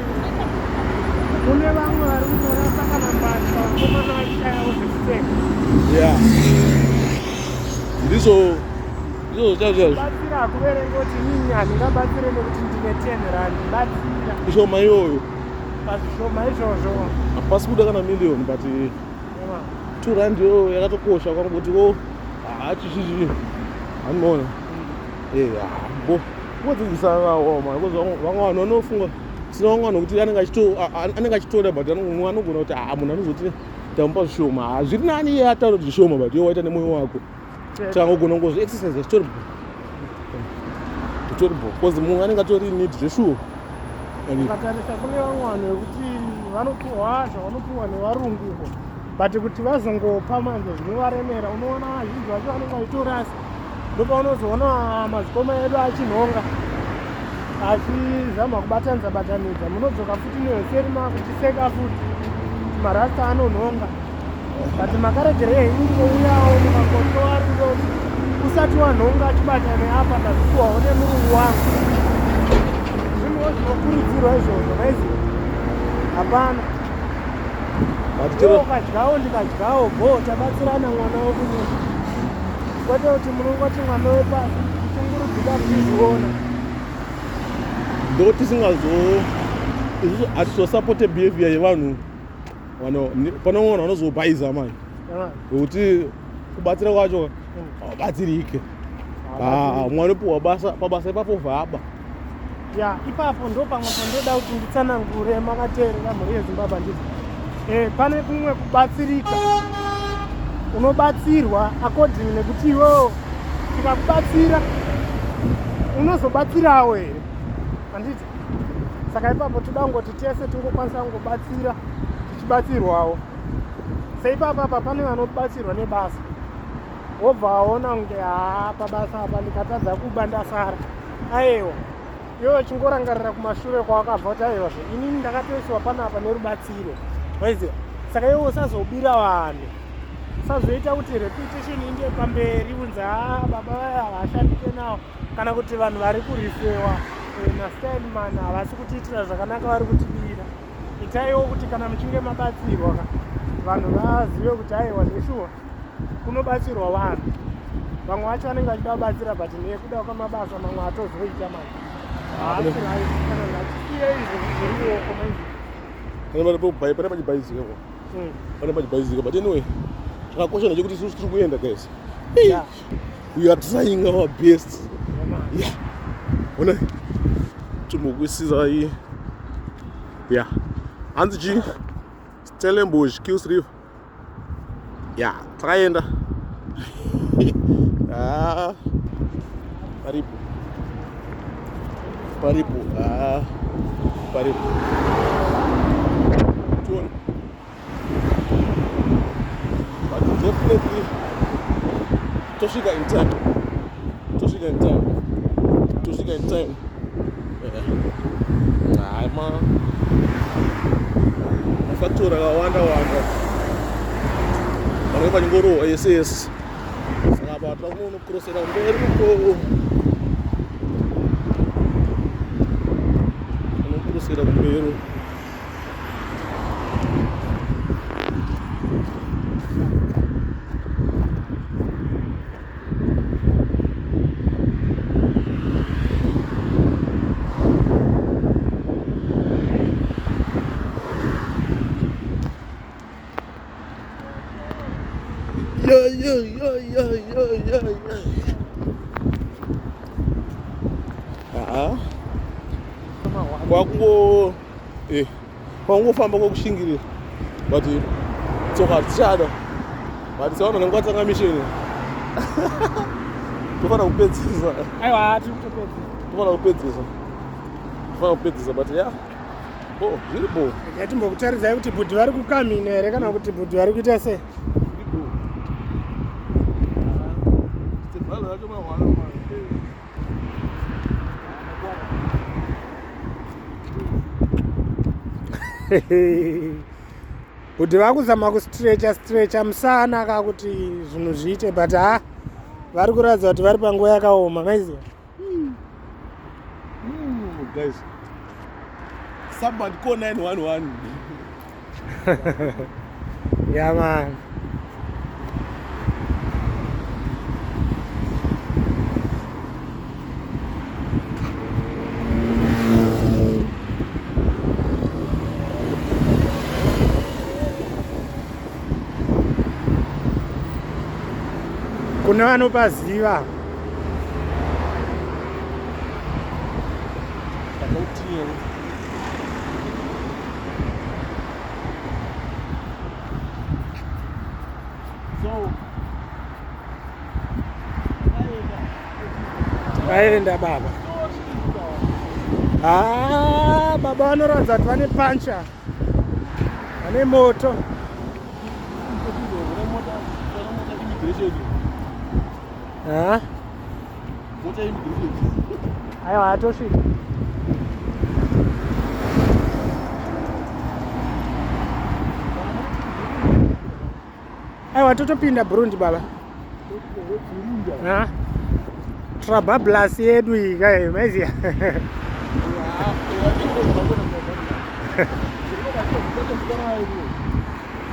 kune vamwe vari kutorasa kana mbatya vakomana vachishayawo zvekupfeka
ya ndizvo ndizvo chaizvo
batsira hakuverenga kuti inini handingabatsire nekuti ndine 10 rand batsira
ishoma iyoyo
pazvishoma izvozvo
hapasi kuda kana million but 2 rand iyoyo yakatokosha kwangu kuti wo hachichichi anoona bo kungodzidzisana ma because vamwe vanhu vanofunga sina vamwe vanhu kuti anenge achitoda but mumwe anogona kuti ha munhu anozoti ndamupa zvishoma. Ha zviri nani iye ataura kuti zvishoma but iwe waita nemwoyo wako. Saka ugona kungozviexercise zvitori bo zvitori bo because mumwe anenge atori need zveshuwa.
Ukatarisa kune vamwe vanhu vekuti vanopiwa zvavanopiwa nevarungu uko but kuti vazongopa manje zvinovaremera. Unoona vazhinji vacho vanenge vachitorasa, ndopaunozoona madzikoma edu achinhonga achizama kubatanidza batanidza, munodzoka futi nehoseri makuchiseka futi marasta anonhonga but makaregerei henyu kungouyawo mukangotoa rudo usati wanhonga chibatane apa ndazvipiwawo nemurungu wangu. Zvinhuwo zvinokurudzirwa izvozvo maiziva hapana.
But chero
ukadyawo ndikadyawo go tabatsirana mwana wekunyika, kwete kuti munongoti mwana wepasi kuchungurudzika muchizviona.
Ndo tisingazo isusu hatizosapote behavior yevanhu pane vamwe vanhu vanozobhaiza manje nekuti kubatsira kwacho haubatsirike. Mumwe anopiwa basa pabasa ipapo vhaba.
Ya, ipapo ndo pamwe pandoda kuti nditsanangure makateerera mhuri yeZimbabwe handiti pane kumwe kubatsirika unobatsirwa according nekuti iwewo tikakubatsira unozobatsirawo here handiti. Saka ipapo toda kungoti tese tingokwanisa kungobatsira tichibatsirwawo. Seipapa apa pane vanobatsirwa nebasa wobva waona kunge haa pabasa apa ndikatadza kuba ndasara. Aiwa, iwe uchingorangarira kumashure kwawakabva kuti aiwa zve inini ndakatoiswa panapa nerubatsiro waiziva. Saka iwe usazobira vanhu, usazoita kuti reputation inde pamberi unzi haa baba vaya havashandike nawo, kana kuti vanhu vari kurifewa naStyleman havasi kutiitira zvakanaka vari kutibira. Itaiwo kuti kana muchinge mabatsirwa ka vanhu vazive kuti aiwa zveshuwa kunobatsirwa vanhu. Vamwe vacho vanenge vachida kubatsira but nekuda kwemabasa mamwe atozoita manje haasi right. Kana ngatisiye izvo zveruoko manje
pane pachibhaizika pane pachibhaizika but anyway zvakakosha ndechekuti isusu tiri kuenda guys. We are trying our best. Yeah, ona timbokuisizai yeah hanzi chi Stellenbosch Kuils River. Ya, takaenda. Ah, paripo. Paripo. Ah, paripo. Tione. But definitely tosvika in time. Tosvika in time. Tosvika in time. Hayi, ma mafactory akawanda wanda vanenge vachingorohwa yese yese, saka apa takunonokurosera mberi uko, unokurosera kumberi. Yo, yo, yo, yo, yo, yo, yo. Haa, kwakungo kwakungofamba kwokushingirira, but tsoka hatichada, but sevanhu vanenge vatanga mission, tofanira kupedzisa.
Aiwa, tiri kutopedza.
Tofanira kupedzisa, tofanira kupedzisa, but yeah, bo zviri bo.
Yatimbokutaridzai kuti bhudhi vari kukamhina here kana kuti bhudhi vari kuita sei.
Zviri bo. Sebhalo racho mahwana mwana.
Bhudhi vakuzama kustrecha strecha musana kakuti zvinhu zviite, but ha, vari kuratidza kuti vari panguva yakaoma, maiziva.
Guys, somebody call 911.
Yeah man. Kune vanopaziva.
Ndakautinyana. So
Vaenda baba. Ha, baba vanoratidza kuti vane pancha, vane moto.
Immigration.
Ha.
Mota immigration.
Aiwa, atosvika. Aiwa, totopinda Burundi baba. Ha, Trabablas yedu iyi kai, maiziya.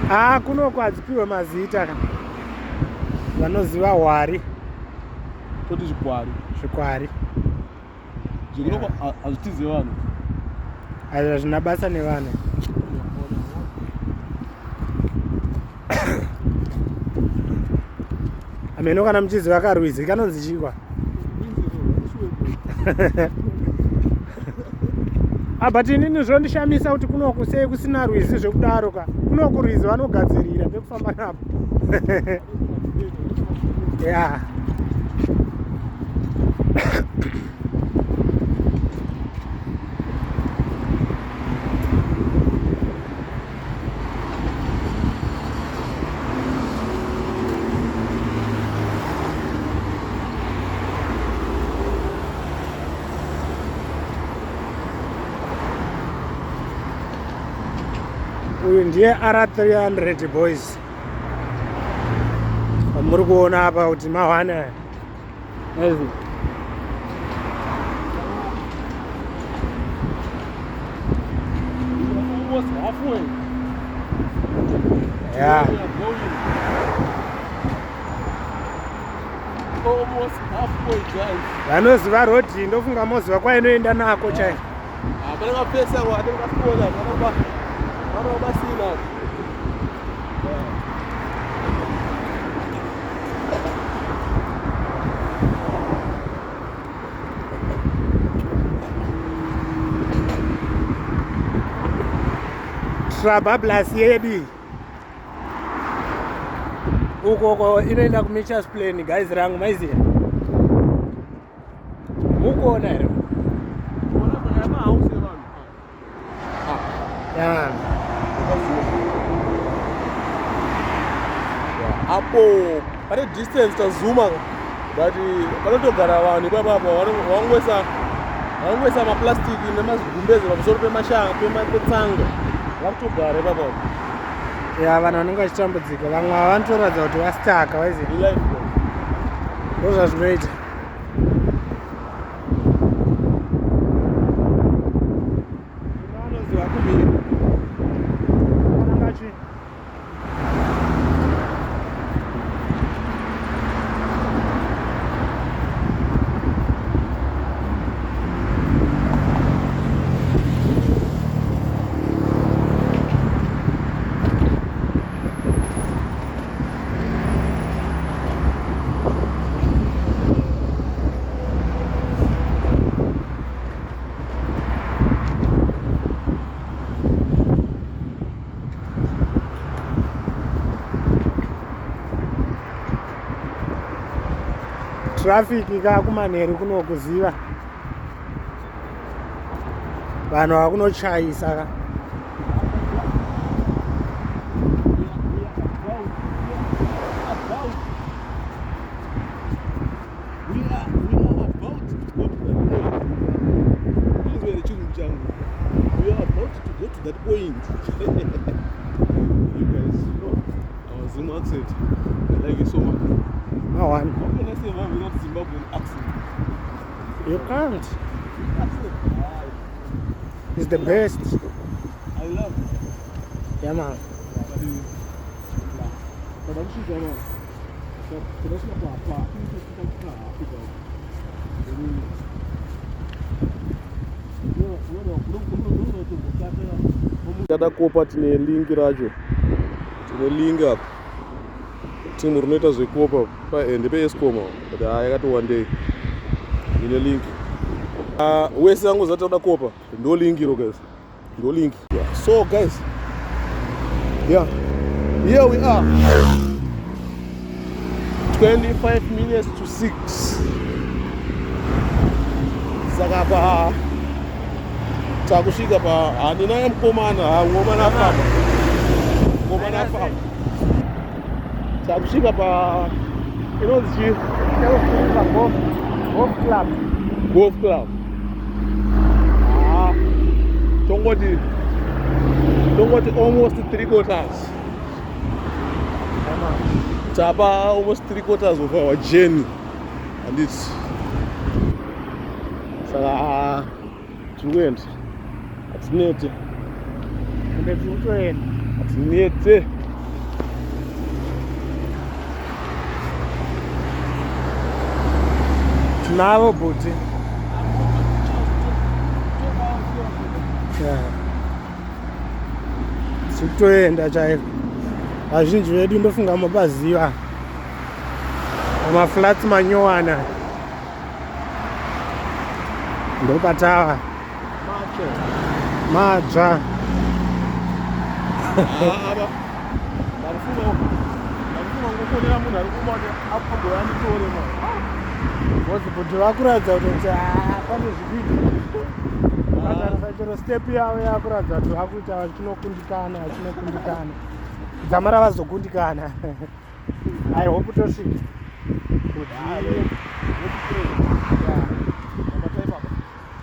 Ha, kunoko hadzipiwe mazita ka, vanoziva hwari.
Toti zvikwari.
Zvikwari.
Zvekunoko hazvitize vanhu.
Azvo hazvina basa nevanhu. Ameno kana muchiziva karwizi kanonzi chikwa. Ah, but inini zvondishamisa kuti kunoku sei kusina rwizi zvekudaro ka. Kunoku rwizi vanogadzirira pekufamba napo ya. Uyu ndiye R300 boys, muri kuona apa kuti mahwana ezi.
Almost halfway.
Ya.
We are going. Almost halfway, guys.
Vanoziva rodhi, ndofunga moziva kwainoenda nako chai.
Hapana mapesa kwa anenge vasikuona, vana vasina. Yeah.
Trabablas yedu iyi. Ukoko inoenda kuMitchells Plain, guys rangu, maiziya mukuona here?
Mahausi evanhu.
Ya.
Apo pane distance tazuma, but panotogara vanhu ipapapo. Vangoisa maplastiki nemagumbeze pamusoro pemashanga, petsanga, vakutogara ipapapo.
Ya, vanhu vanenge vachitambudzika, vamwe vanotoratidza kuti vastaka, waiziya.
Ilife.
Ndo zvazvinoita. Vanoziva kumhiri vananga chi. Traffic kakumanheru kunokuziva vanhu vakunochaisa ka.
We are about to go to that point. Please, where the children jungle. We are about to go to that point. You guys know our Zim accent. I like it so much.
Mawani.
How can I say one without Zimbabwean accent?
You can't.
Accent. Ah,
It's the best.
I love it.
Yeah, man.
But I'm sure toda pa pa pa. Tadakopa, tine link racho, tine link apa. Timu rinoita zvekopa ndepeEskom, but haa, yakati wandei. Ine link. Ah, wese angoziva toda kopa, ndo link iro, guys, ndo link. Yeah. So guys, yeah, here we are, 25 minutes to 6. Saka pa takusvika pa handina mukomana, ha, mukomana afamba, mukomana afamba. Takusvika pa inonzi chii?
Golf club.
Golf club. Ah, tongoti almost three quarters.
Yeah, man.
Tapa almost three quarters of our journey, handiti? Saka tiri kuenda, hatinete.
Kumbe tiri kutoenda.
Hatinete.
Tinavo bhuti. Yeah. Tiri kutoenda chaiko. Vazhinji vedu ndofunga mapaziva maflats manyowana, ndopatava madzva.
Apa ndakufunga ngofonera munhu ari kumba kuti agouya anditore ma.
Because bhuti vakuratidza kuti ah, pane zvikuitika. Vatarisa chero step yavo yakuratidza kuti vakuita vachinokundikana, vachinokundikana, dzamara vazokundikana. I hope tosvika. Yeah.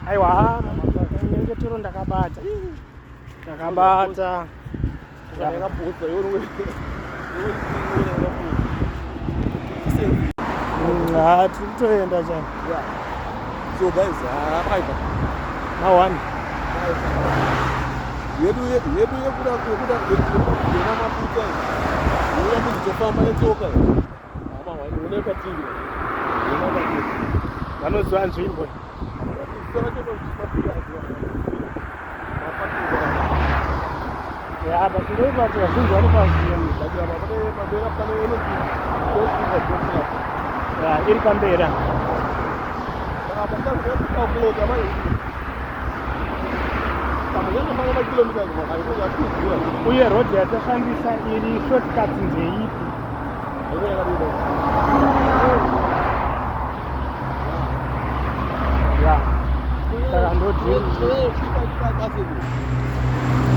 Aiwa, munyengetero ndakabata, ndakabata.
Yakabhodza.
Ha, tiri kutoenda cha.
So guys, akaipa.
Ma1.
Yedu yedu yekuda kugena mafuta, uya munhu tofamba netsoka. Une patiri, una patiri.
Vanoziva nzvimbo.
Mafuta.
Ya, but ndoi vazhinji vanopaziva.
Pamberi pane inonzi Golf Club.
Ya, iri pamberi apa.
Saka pasarikucalculate mai pamwe makilometers makati.
Uye road yatashandisa iri shortcut ndeipi? Ya, saka ndodhiri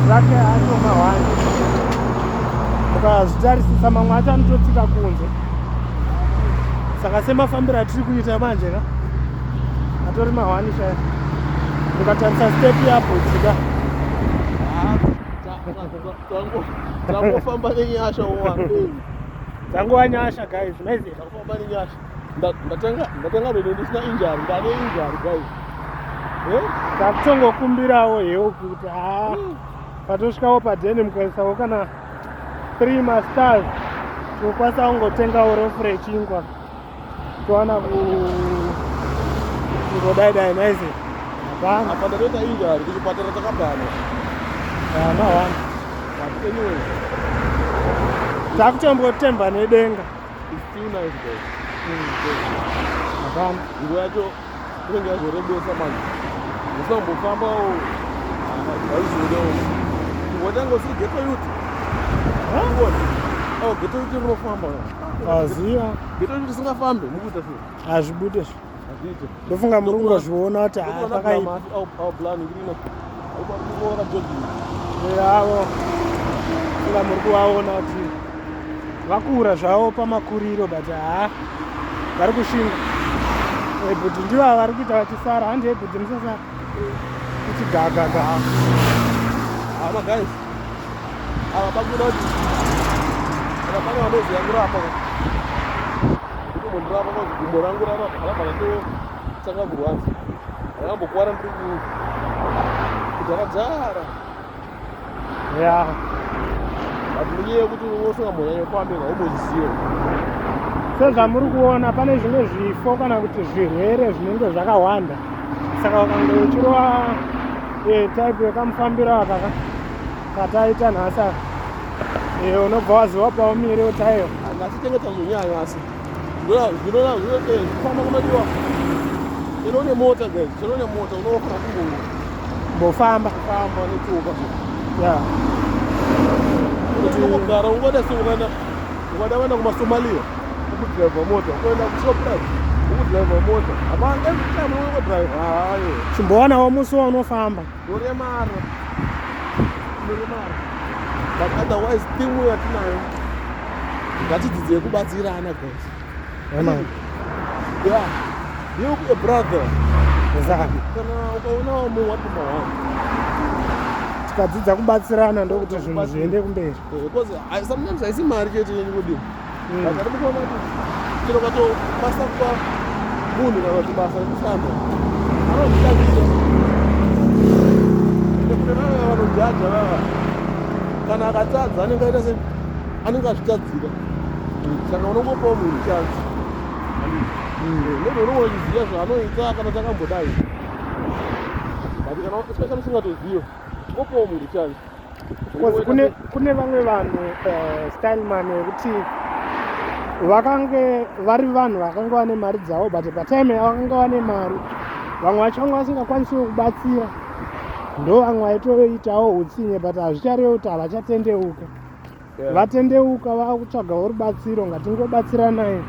rake acho mahwani. Ukazvitarisisa, mamwe acho anototsika kunze. Saka semafambiro atiri kuita manje ka, atori mahwani chaya. Ukatarisa step yapo, dzika.
Tangofamba nenyasha wa.
Dzangova nyasha, guys, maiziva.
Tangofamba nenyasha. Ndatanga rwendo ndisina injury, ndane injury, guys. Eh?
Takutongokumbirawo help kuti haa, patosvikawo padheni mukaisawo kana 3 mastars, tinokwanisa kungotengawo rofu rechingwa, towana kungodai dai maizi hapana.
Apa ndatoita injury, kuchipatara takabhana.
Mahwani.
But anyway,
Takutombotemba nedenga.
It's still nice, guys.
Hapana.
Nguva yacho inenge yazorebesa manje. Usambofambawo, haizodewo. Watanga usiri ghetto youth. Oh, ghetto youth rinofamba.
Aziva.
Ghetto youth risingafambe mukuita sei?
Hazvibude zvo.
Hazviite.
Ndofunga muri kungozviona kuti haa, pakaipa.
Plan irino. Kuona jogging.
Yavo, funga muri kuvaona kuti vakura zvavo pamakuriro, but haa, vari kushinga. But ndiva vari kuita vachisara handi, but musasara kuti gagaga.
Ava guys. Ava pakuda kuti kana pane vanoziva kurapa, kuti mundirapa, gumbo rangu rabva ratotanga kurwadza. Ndakambokuwara ndiri kudhara dhara. But nenyaya yekuti usingambonyanyofambe, haumboziziva.
Sezvamuri kuona, pane zvimwe zvifo kana kuti zvirwere zvinenge zvakawanda, saka ukange uchirova type yekamufambiro aka kataita nhasi aka, unobva waziva paumire kuti aiwa.
Ngatichengeta zvonyanya, asi kufamba kunodiwa chero une mota, guys. Chero une mota, unofanira
kumbofamba.
Kufamba netsoka. Unogara ungada seungana ungada kuenda kumaSomalia, ukudhiraivha mota, kuenda kuShoprite, ukudhiraivha mota. Hapana, every time unongodhiraivha, hayo.
Chimbowanawo musi waunofamba.
Uremara, uremara. But otherwise, timu yatinayo, ngatidzidzei kubatsirana, guys.
Ema.
Yeah, you a brother.
Exactly.
Kana ukaona mumwe wati mahwani.
Tikadzidza kubatsirana, ndokuti zvinhu zviende kumberi.
Because sometimes haisi mari chete yenyu kudini, but ari kuona kuti chero katobasa kupa munhu kana kuti basa rekufamba, anozvidavira. Ende kune vava vanojaja vava, kana akatadza anenge aita se anenge azvitadzira. Saka unongopawo munhu chance. Maybe unonge uchiziva zvaanoita kana takambodai, but kana especially usingatoziva, ngopawo munhu chance.
Because kune vamwe vanhu, styleman, vekuti vakange vari vanhu vakanga vane mari dzavo, but patime yavakanga vane mari, vamwe vacho vanga vasingakwanisiwo kubatsira, ndo vamwe vaitoitawo utsinye. But hazvichareve kuti havachatendeuka. Vatendeuka, vakutsvagawo rubatsiro. Ngatingobatsiranai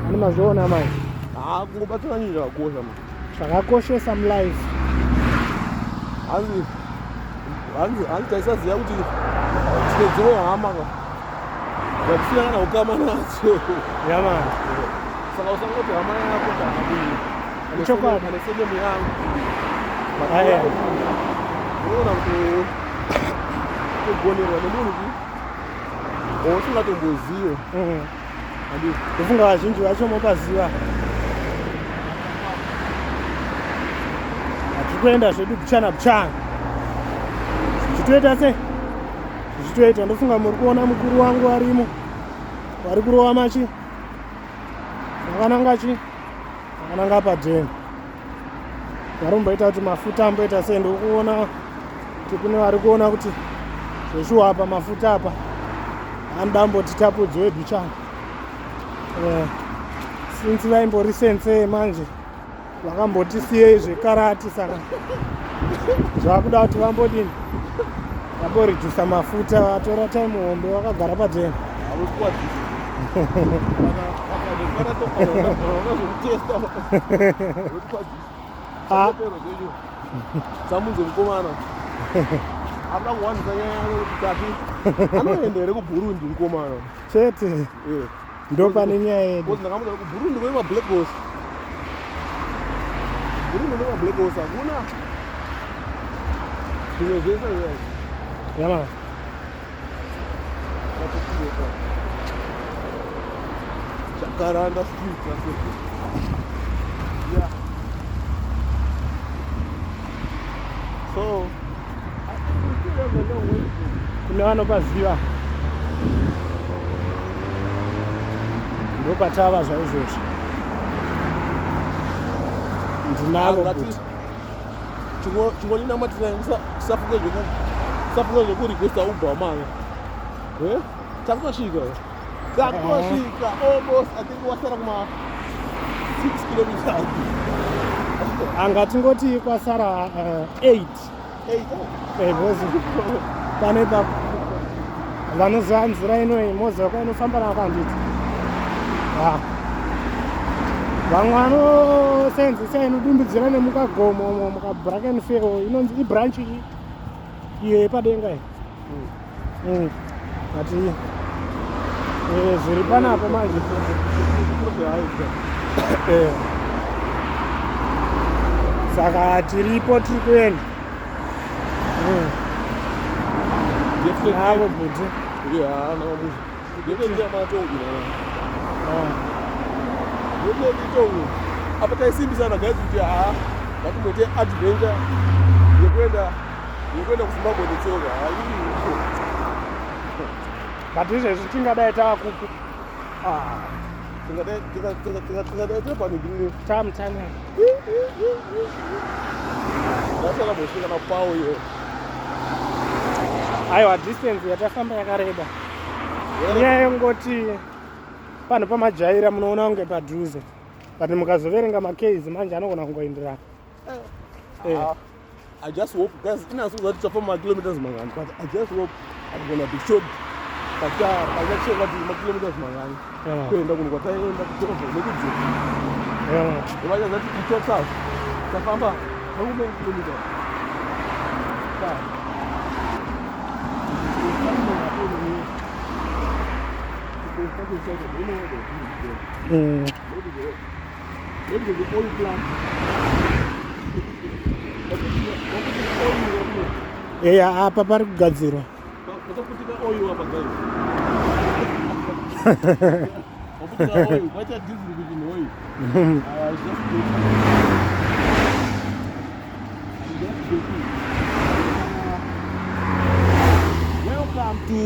ani, mazviona mai.
Haa, kungobatsira nyini zvakakosha ma.
Zvakakoshesa mulife.
Hanzi taisaziva kuti tine dzimwe hama ka dzatisina kana ukama nadzo.
Yamani.
Saka usangoti hama yako kana
Chokwadi.
ane surname yangu.
Aya.
Unoona kuti kugonerwa nemunhu ki wausingatomboziva. Handiti?
Ndofunga vazhinji vacho mopaziva. Hatiri kuenda zvedu kuchana kuchana, zvichitoita sei, zvichitoita. Ndofunga muri kuona mukuru wangu arimo, vari kurova machi vakananga chi vakananga padheni. Vari kumboita kuti mafuta amboita sei. Ndikuona kuti kune vari kuona kuti zveshuwa apa mafuta apa anoda amboti tapudzwe bichana. Since vaimbori sensei, manje vakamboti siyei zvekarati, saka zvakuda kuti vambodini, vamboredusa mafuta. Vatora time hombe vakagara padheni.
Havosikuwadzisa.
Ah.
Samunze mukomana akuda kuwanisa nyaya yekuti tapi anoenda here kuBurundi mukomana?
Chete. Ndo pane nyaya yedu.
Because ndakamuudza kuti kuBurundi kune mablack horse. Burundi kune mablack horse, hakuna zvimwe zvese izvi.
Yama.
Jacaranda Street, that's it. Yeah. So, I think we still have a long way to go.
Kune vanopaziva, ndopatava zvaizvozvo, ndinavo.
Ngati
kuti
chingoninamatira tisafunge zvekurequesta Uber manga. Eh? Takutosvika. Takutosvika almost, I think wasara kuma 6 kilometers.
Angatingoti kwasara 8.
8.
Because pane pa vanoziva nzira inoyi, moziva kwainofamba nako, handiti? Ya, vamwe vanosenzesa inodumbidzira nemukagomo umo mukaBrackenfell, inonzi ibranch iyi, iyo yepadenga iyi. But zviri panapo manje. Saka tiripo, tiri kuenda. Navo bhuti.
Yeah, no, definitely amatoku.
Ah.
Definitely toku. Apa taisimbisana guys kuti ha, ngatimboite adventure yekuenda kuZimbabwe netsoka. Hayi.
But izvezvi tingadai taakupi?
Ah, tingadai tiri panhingirire.
Tamutana.
Ndasakambosvika napawo iyo.
Aiwa, distance yatafamba yakareba. Nyaya yengoti panhu pamajaira munoona kunge padhuze, but mukazoverenga mak's manje anogona kungoenderana.
Ah, I just hope, guys, inasuza kuti tafamba makilometers mangani, but I just hope I'm gonna be shocked pachacheka kuti makilometers mangani kuenda kuno kwataenda kuTovho nekudzoka. Vachazati in total tafamba how many kilometers? Five. Maybe there's an oil plant. Pakutika oil.
Eya, apa pari kugadzirwa.
Pakaputika oil apa, guys. Paputika oil. Kwaita diesel kuchinhu oil. I was just joking. I'm just joking. Welcome to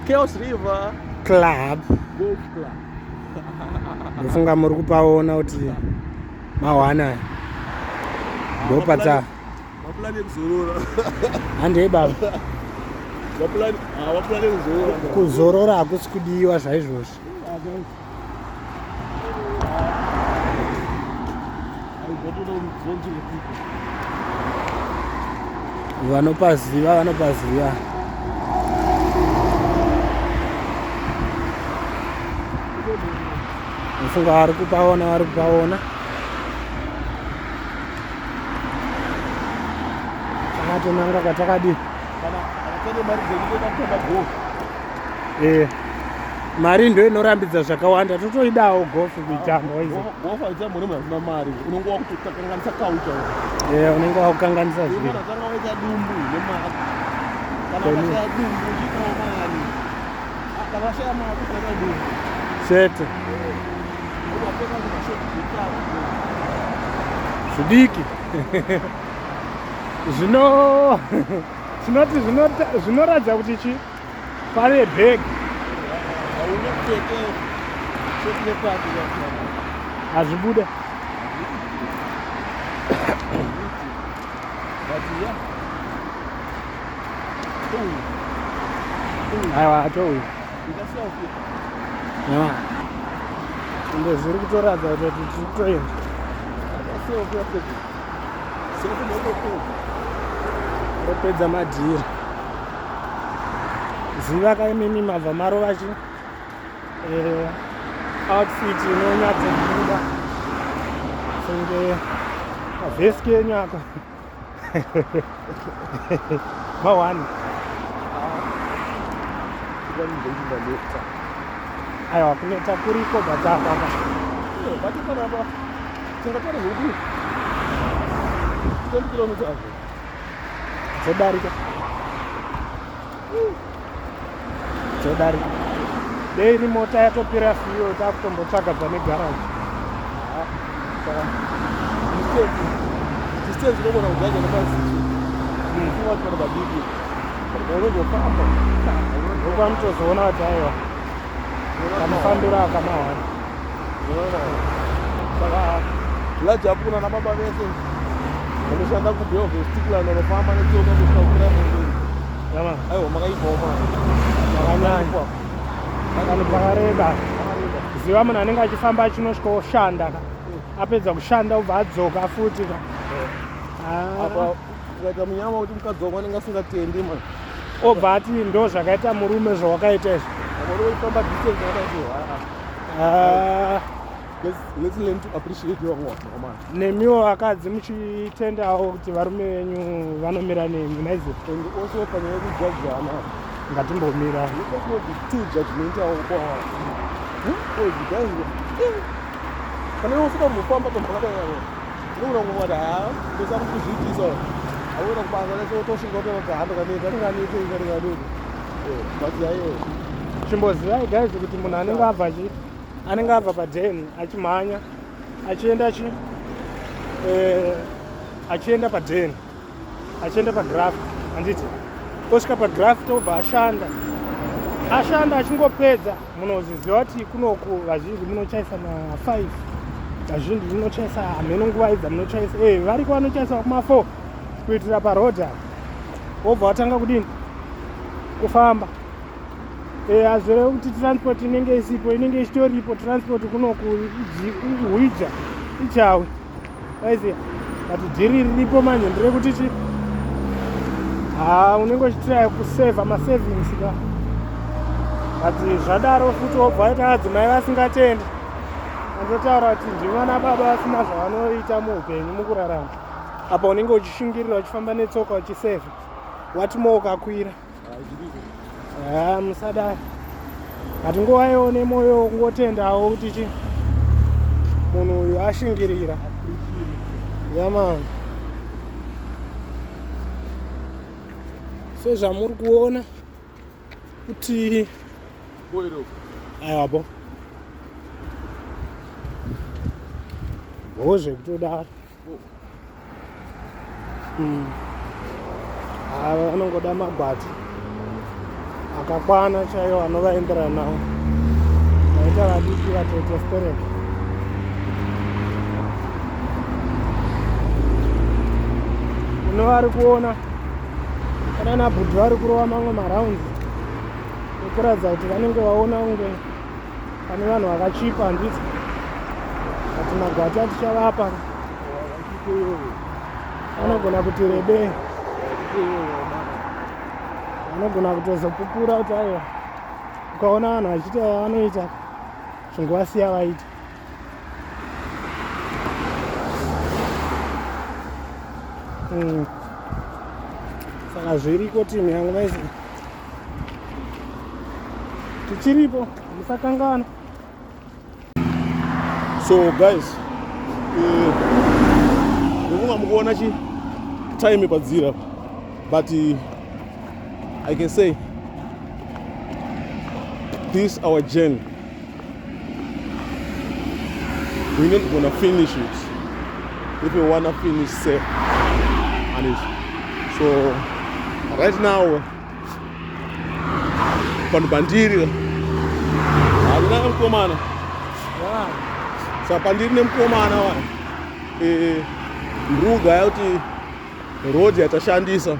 Chaos River
Club.
Golf Club.
Ndofunga muri kupaona kuti mahwana ndopatsa.
Mapulani ekuzorora.
Handei baba.
Mapulani, ah, mapulani ekuzorora.
Kuzorora hakusi kudiwa zvaizvozvi.
Ah, guys. I got to know people.
Vanopaziva, vanopaziva. Ndofunga vari kupaona, vari kupaona. Takatonanga kwatakadii.
Kana tane mari dzedu toenda kutamba golf.
Mari ndo inorambidza zvakawanda. Totoidawo gofu kuitamba izi.
Golf haitambwe nemunhu asina mari. Unonge wakutokanganisa culture.
Unenge wakukanganisa zvinhu.
Unenge tanga waita dumbu nemari. Kana ukashaya dumbu, uchiitawo mari. Ah, kana washaya mari, ukaita dumbu.
Chete.
Unopfeka zvimashoti zvekare.
Zvidiki zvino tinoti zvinoratidza kuti chi pane bhegi.
Hauna kupfeke shoti nepati.
Hazvibude.
But yeah. Oh,
Aiwa, atouya.
ita selfie.
Ende zviri kutoratidza kuti tiri kutoenda.
Ita selfie after. Selfie ndokopedza.
Ropedza madhiri. Ziva kaimimi mabva marova chi. Outfit inonyatsobuda senge kavhesi kenyu aka ma1. Aiwa, kuneta kuriko, but apapa
But panapa tingatore zvekuti 10 kilometers.
Dzodarika, dzodarika. Dei iri mota yatopera fuel, takutombotsvaga pane garaji.
Saka distance inogona kujaja nemaziso, funga kuti pana padiki, but paunozofamba
Ndopamutozoona kuti aiwa, kamufambiro akamahwana.
Saka large up kuna nababa vese vanoshanda kuBay of Stikland, vanofamba netsoka kusvika kukwira munduri.
Yama.
Aiwa, makaibvawo mana.
Makanyanya. Vanhu pakareba, ziva munhu anenge achifamba achinosvika oshanda ka, apedza kushanda obva adzoka futi ka. Ah,
Apa ukaita munyama kuti mukadzi wako anenge asingatendi man.
Obva ati, "Ndo zvakaita murume zvawakaita izvi."
Apa uri kufamba distance yakadai so.
Ah,
Let's learn to appreciate your work, man.
Nemiwo vakadzi muchitendawo kuti varume venyu vanomira nemi maizi.
And also panyaya yekujajana,
Ngatimbomira.
let's not be too judgmental kwa, because guys, kana iwe usina kumbofamba pamhakadai, unogona kungoti, "Ha, ndosaka kuzviitisa." Auona kubasa lesotosvika utoti, "Ha, ndakaneta, ndinganete, ndinganete," but aiwe.
Chimbozivai guys kuti munhu anenge abva chi anenge abva padheni achimhanya achienda chi achienda padheni, achienda pagraft, handiti? Osvika pagraft, obva ashanda, ashanda, achingopedza, munozviziva kuti kunoku vazhinji munochaisa ma5, vazhinji munochaisa hameno nguva idza munochaisa. Variko vanochaisa kuma4 kuitira parodhi apa, wobva watanga kudini? Kufamba. Hazvirevi kuti transport inenge isipo, inenge ichitoripo transport kunoku, huija ichawe aiziya, but dhiri riripo manje nderekuti chi ha unenge uchitraya kusevha masavings ka. But zvadaro futi wobva waita adzimai vasingatendi, andotaura kuti ndivana baba vasina zvavanoita muupenyu, mukurarama. Apa unenge uchishingirira, uchifamba netsoka, uchisevha. Wati mo ukakwira, ha, musadaro. But nguva nemwoyo kungotendawo kuti chi munhu uyu ashingirira. Yamani, sezvamuri kuona kuti aiwapo ho zvekutodaro. Ava vanongoda magwati akakwana chaiwo anovaenderana nawo, vaita vadiki vatete stereki. Uno vari kuona kana nabhudhi vari kurova mamwe marounds ekuratidza kuti vanenge vaona kunge pane vanhu vakachipa, handiti? But magwati atichavapa anogona kuti rebei, vanogona kutozopupura kuti aiwa, ukaona vanhu vachiita vanoita zvinguvasiya vaita. Saka zviriko, timu yangu maisi, tichiripo, musakangana.
So guys, ndofunga mukuona chi time padzira, but I can say this our journey, we're not gonna finish it if we wanna finish safe. And it so right now panhu pandiri handina mukomana. Saka pandiri nemukomana wa ndiri kugaya kuti road yatashandisa,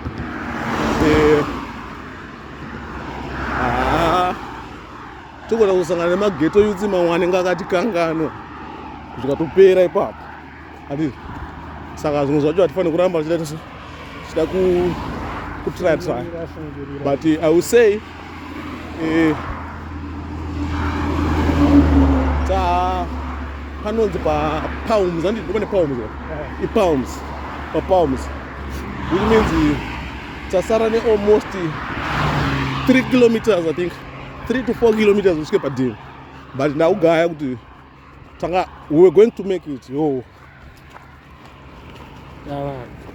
togona kusangana nemaghetto youths mamwe anenge akati kanganwa zvikatopera ipapo, handiti? Saka zvimwe zvacho hatifaniri kuramba tichida tichida kutry try, but I will say Panonzi paPalms, handiti? Ndopane Palms, iPalms, paPalms, which means tasara nealmost 3 kilometers, I think 3 to 4 kilometers kusvike padheni. But ndakugaya kuti tanga we were going to make it, yo.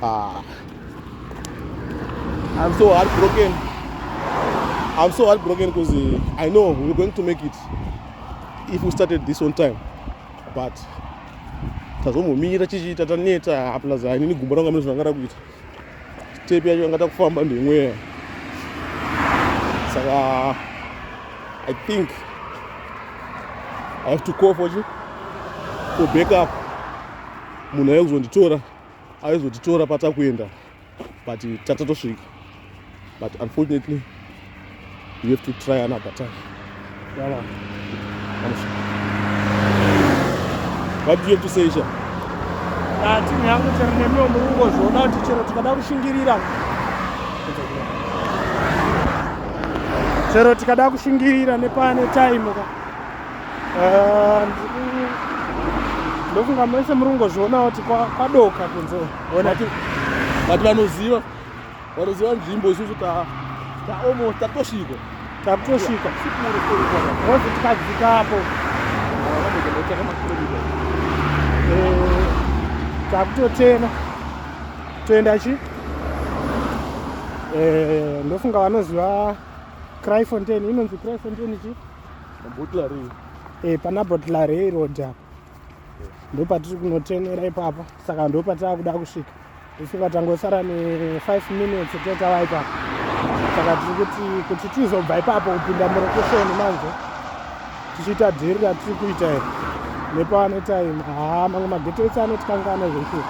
Ah. I'm so heartbroken. I'm so heartbroken because I know we were going to make it if we started this on time. But tazombomira chichiita taneta, plus hainini gumbo rangu amene zvanga rakuita step yacho yanga takufamba ndimwe. Saka I think I have to call for you for backup. Munhu aizonditora, aizotitora patakuenda, but tatatosvika. But unfortunately we have to try another time. What do you have to say, Isha?
Timu yangu, chero nemiwo muri kungozviona kuti chero tikada kushingirira, chero tikada kushingirira nepane time ka. Ndofunga mese muri kungozvionawo kuti kwadoka kunze. Ona.
But vanoziva nzvimbo, isusu ta almost tatosvika.
Takutosvika rozi tikadzikapo. Takutotena toenda chi ndofunga vanoziva Kraaifontein, inonzi Kraaifontein chi.
Butlery.
Pana Botlarey Road apa ndo patiri kunotenera ipapo. Saka ndo pataakuda kusvika. Ndofunga tangosara ne5 minutes totava ipapo. Saka tiri kuti tizobva ipapo kupinda murokesheni manje tichiita dhiri ratiri kuita iri nepane time. Haa, mamwe maghetto ese anotikangana zveshuwa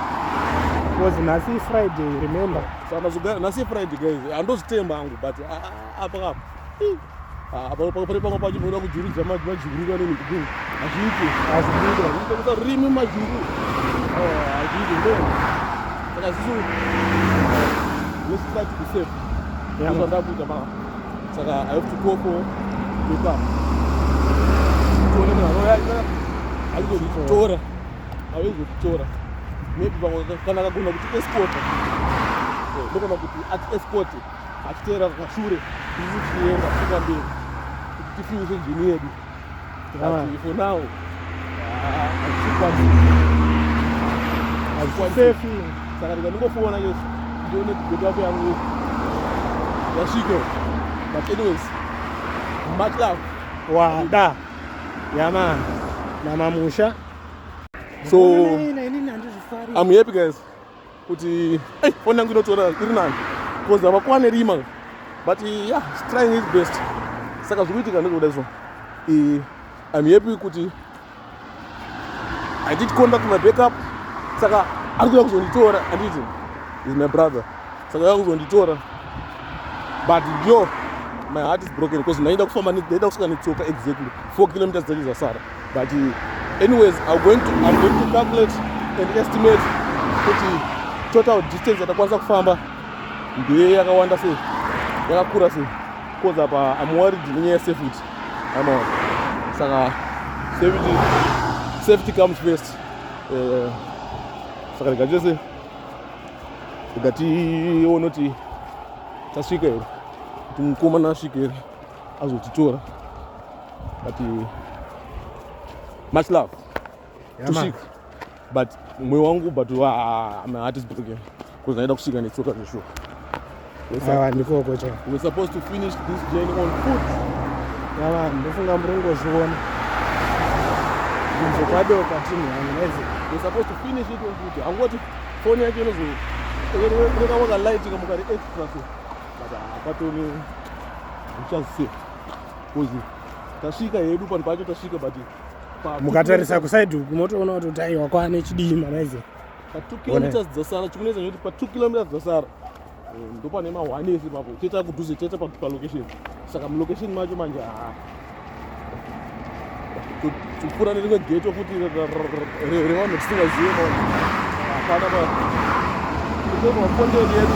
because nhasi iFriday, remember.
Saka nhasi Friday, guys, handozvitemba hangu, but apa apa pane pamwe pacho munoda kujuridza majuru kanini hazviiti.
Hazvibudi.
Kusa rimi majuru hazviiti ndo. Saka isusu let's try to be safe. Ndozvandakuita pa. Saka I have to go for backup, tione munhu anouya achizotitora, aizotitora. Maybe pamwe kana akagona kuti escorta, ndogona kuti ati escort achiteera kashure, isusu tichienda kusvika mberi kuti tifinishe journey yedu. But for now hatikwanisi.
Hazvisafe.
Saka ndikandingofona yes, ndione kuti backup yangu yasvika. But anyways, much love.
Wada yama namamusha.
So
inini handizvifari.
I'm happy, guys, kuti hey, foni yangu inotora iri nani because havakuwane rima, but yeah, it's trying its best. Saka zviri kuitika ndezvokuda so I'm happy kuti I did contact my backup. Saka ari kuuya kuzonditora, anditi is my brother. Saka uya kuzonditora, but yo, my heart is broken because ndaida kufamba, ndaida kusvika netsoka exactly 4 kilometers dzacho dzasara. But anyways, I'm going to calculate and estimate kuti total distance yatakwanisa kufamba ndeye yakawanda sei, yakakura sei, because apa I'm worried nenyaya yesafety amaona. Saka safety comes first. Saka rega tese rega tione kuti tasvika here, kuti mukomana asvike here azotitora. But much love. Tusvika, but mwoyo wangu, but my heart is broken because ndaida kusvika netsoka zveshuwa.
Aiwa, ndikoko cha.
We're supposed to finish this journey on foot.
Yava, ndofunga muri kungozviona kunze kwadoka, timu yangu naizi.
We're supposed to finish it on foot. Angoti foni yacho inozo inokamwa kalight kamukari extra so, but hapatoni uchazisefa because tasvika hedu panhu pacho tasvika, but
Mukatarisa kuside uku motoona kuti aiwa, kwane chidima naizi.
Pa 2 kilometers dzasara, chikunetsa nekuti pa 2 kilometers dzasara ndopane mahwanesi ipapo, toita kudhuze, toita palocation. Saka mulocation macho manje haa, topfuura nerimwe ghetto futi revanhu tisingazive. Hapana kutorwa content yedu,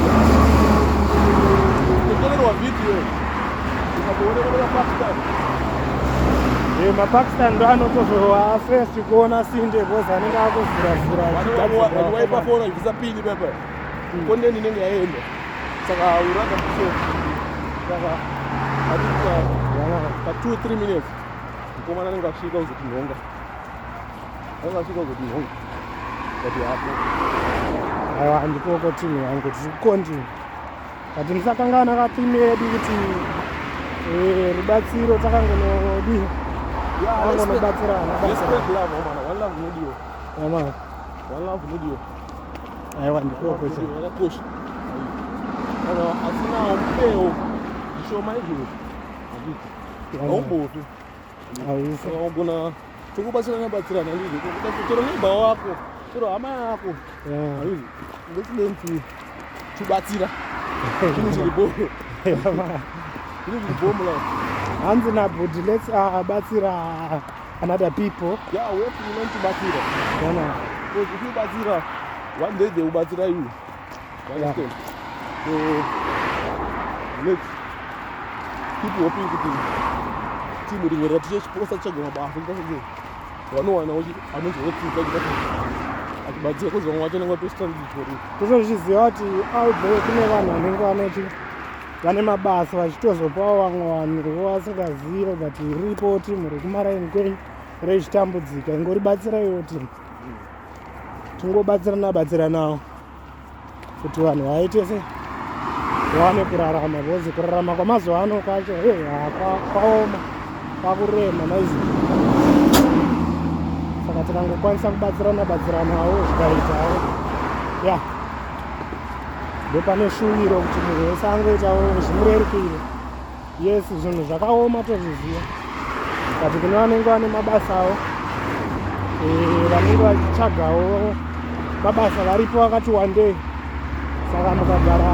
kutorerwa video ikazoonekwa nepapasita.
MaPakistan ndo anotozova first kuona sinde because anenge akuvhuravhura.
Waipa fona ibvisa pini pepa, content inenge yaenda, saka uraga so. Saka pa 2 3 minutes mukomana anenge asvika kuzotinhonga, anenge asvika kuzotinhonga, but hapo.
Aiwa, handipoko timu yangu, tiri kucontinue, but musakangana katheme yedu kuti rubatsiro takangonodi takangonobatsirana.
Let's spread love, man. One love inodiwa.
Ama.
One love inodiwa.
Aiwa, ndipoko cha.
Yakakosha. Kana asinawo mupewo zvishoma izvozvo, handiti? Haumbofi.
Haufi.
Saka ugona tokubatsirana batsirana, ndizvo. Chero neighbor wako, chero hama yako, handiti? Let's learn to tubatsira chinhu chiripo, chinhu chiripo mulife.
Hanzi nabhudhi, let's batsira another people.
Yeah, we have to learn to batsira.
Ona.
Because if you batsira, one day they will batsira you. You understand? So let's keep hoping kuti timu rimwe ratichiposa tichaga mabasa kuti vanowana anonzwa kutsitsa achibatsira, kuzi vamwe vacho vanenge vatostandikori.
Totozviziva kuti out there kune vanhu vanenge vanoti vane mabasa, vachitozopawo vamwe vanhu vasingazive, but iripo timu rekumaraini kwenyu rechitambudzika, ingoribatsiraiwo timu, tingobatsirana batsiranawo kuti vanhu vaite se vawane kurarama, because kurarama kwamazuva ano kwacho kwaoma, kwakurema maizi. Saka tikangokwanisa kubatsirana batsiranawo zvikaitawo, ya, ndopane shuviro kuti munhu wese angoitawo zvimurerukire. Yes, zvinhu zvakaoma, tozviziva, but kune vanenge vane mabasa avo, vanenge vachitsvagawo mabasa varipo vakati wandei. Saka mukagara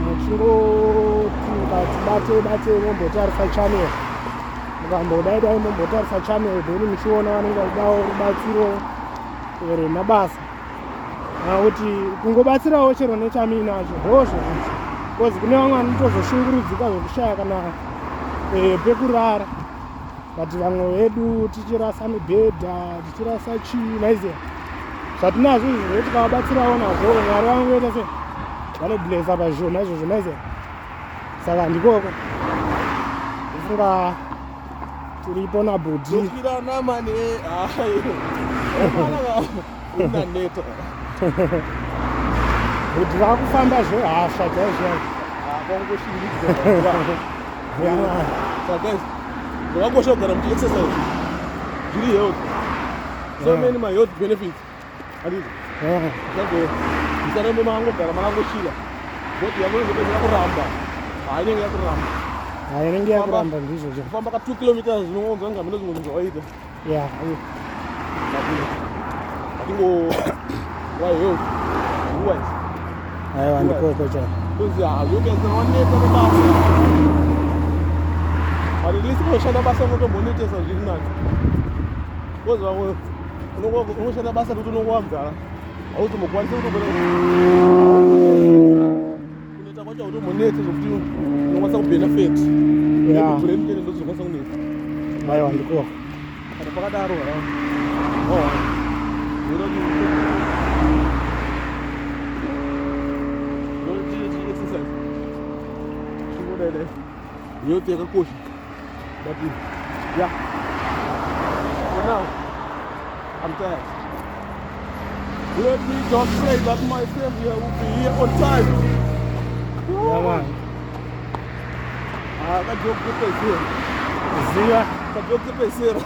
muchingoti mukati bate bate, mombotarisa channel, mukambodai dai mombotarisa channel, then muchiona vanenge vachidawo rubatsiro rwemabasa, kana kuti kungobatsirawo chero nechamuinacho, ndozvo zvicho, because kune vamwe vanotozoshungurudzika zvekushaya kana pekurara, but vamwe vedu tichirasa mibhedha, tichirasa chii, maiziva zvatinazvo izvozvo, tikavabatsirawo nazvo, Mwari vangoita se vanoblessa pazvishoma izvozvo, maiziva. Saka ndikoko kufunga tiripo nabhudhi.
Tokwirana mane unaneta.
Bhudhi vakufamba zvehasha chaizvo.
Kwangoshingidzwa. Saka guys, zvakakosha kugara muchiexercise, zviri health, so many my health benefits, handiti? Zvago musarambe makangogara makangochila, body yako inozopedzera kuramba, hainenge yakuramba.
Inenge yakuramba, ndizvo zvo.
Kufamba ka 2 kilometers zvinongonzwa ngamene zvimwe zvinhu zvawaita. Atingo wa health wise.
Aiwa, ndikoko cha.
Kunzi hazviokenza waneta nebasa, but at least unoshanda basa unotombonetesa zviri nani, because vamwe unoshanda basa rekuti unonge wagara, hauzombokwanisi kutogona kuneta kwacho, hautombonetse zvokuti unokwanisa kubenefit. Brain chete ndozvinokwanisa kunetsa.
Aiwa, ndikoko.
Kana pakadaro, exercise chingodaidai, health yakakosha. But yeah, for now I'm tired. Let me just pray that my savior will be here on time.
Yeah, man.
Ah, kajoke kupedzisira.
Ziva.
Kajoke kupedzisira.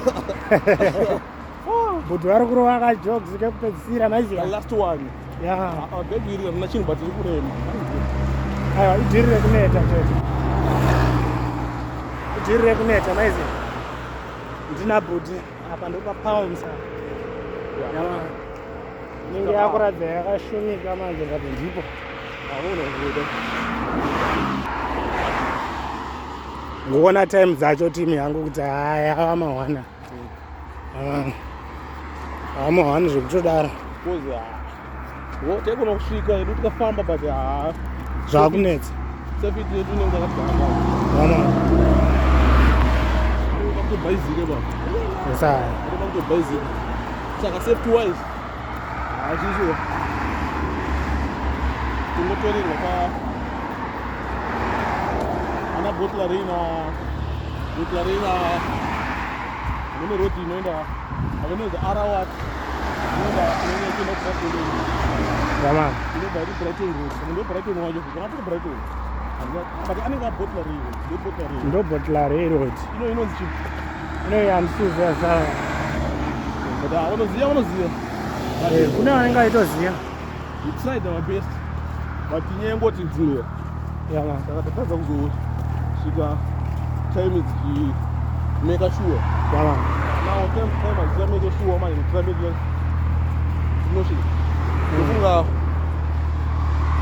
Bhudhi vari kurova kajokes kekupedzisira,
The
maiziva.
last one. Bhegi iri harina chinhu, but riri kurema.
Aiwa, idhiri rekuneta chete, idhiri rekuneta, maiziva. Ndina bhudhi apa, ndopaPalms apa, inenge yakuratidza yakashumika manje, but ndipo.
Hauna kuda.
Nguona time dzacho, timu yangu, kuti haya ava mahwana, ava mahwana zvekutodaro.
Because wo taigona kusvika hedu tikafamba, but ha.
Zvakunetsa.
Safety yedu inenge yakagara.
Vama.
Kutobhaizike ba.
Yes.
Ndobhaizika. Saka safety wise hazvizvo tingotorerwa pa ana Botlarina, Botlarina mune road inoenda akunonzi Arawat, inoenda inoenda ichienda kuBrighton,
Yamani.
Inobva iri Brighton Road. Saka ndo Brighton wacho, zvakatiri Brighton, but anenge aBotlarina, ndo Botlarina.
Ndo Botlarey Road.
Ino inonzi chii?
Ino handisiziva sa.
But vanoziva, vanoziva.
Kune vanenge vaitoziva.
We tried our best, but inyaya yengoti nzira.
Yamani.
Saka tatadza kuzosvika time dzichimeka sure.
Yamani.
Now time hadzichameke sure manje, tirambe tinosvika. Ndofunga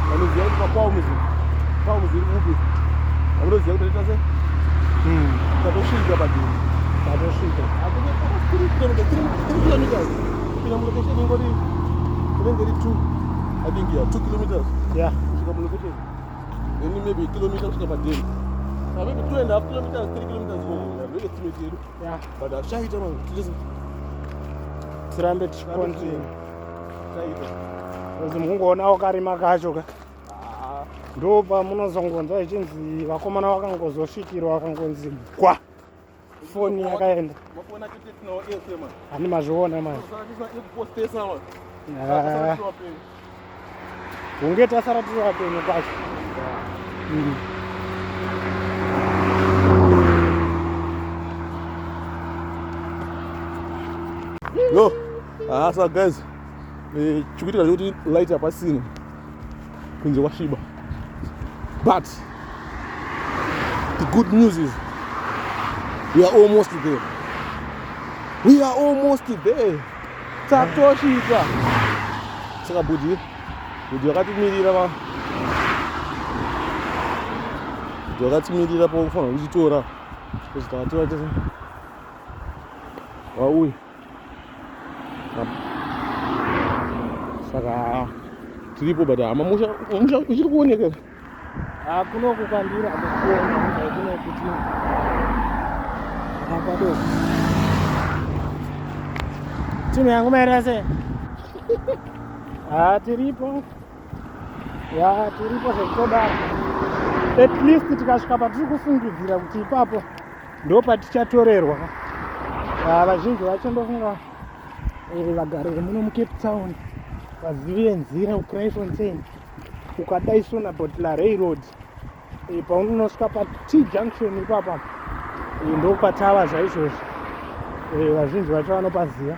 vanoziva kuti paPalms, Palms iri kupi, vanoziva kuti taita sei. Tatosvika padini.
Tatosvika.
3 kilometers kupinda mulocation, ingori inenge iri 2, I think, yeah, 2 kilometers kusvika mulocation, then maybe kilometer kusvika padeni. Saka maybe 2.5 kilometers, 3 kilometers, ndo estimate yedu. But hazvichaita man.
Tirambe tichicontinue.
Chaita.
Because mungoona wakarima kacho ka, ndo pamunozongonzwa ichinzi vakomana vakangozosvikirwa, vakangonzi gwa, foni yakaenda.
Mafoni acho tinawo ese man.
Hani mazviona manje.
Saka tisina ekupostesa man.
Ah, hunge tasara tiri vapenyu kwacho.
Yo, ah, saka guys, chikuitika chekuti light hapasina, kunze kwasviba, but the good news is we are almost there, we are almost there, tatosvika. Saka bhudhi, bhudhi vakatimirira, va bhudhi vakatimirira pakufanira kuchitora, kuti takatora tese vauya. Saka tiripo, but hama, musha, musha uchiri kuoneka.
Ah, kunoku kwandiri akukuona kunoku kuti apadoko timu yangu mairase. Ah, tiripo ya, tiripo zvekutodaro. At least tikasvika patiri kufungidzira kuti ipapo ndo patichatorerwa. Ah, vazhinji vacho ndofunga vagari vemuno muCape Town, vazivi venzira kuKraaifontein, ukadai so naBotlarey Road, paunonosvika paT junction ipapa, ndo patava zvaizvozvi. Vazhinji vacho vanopaziva.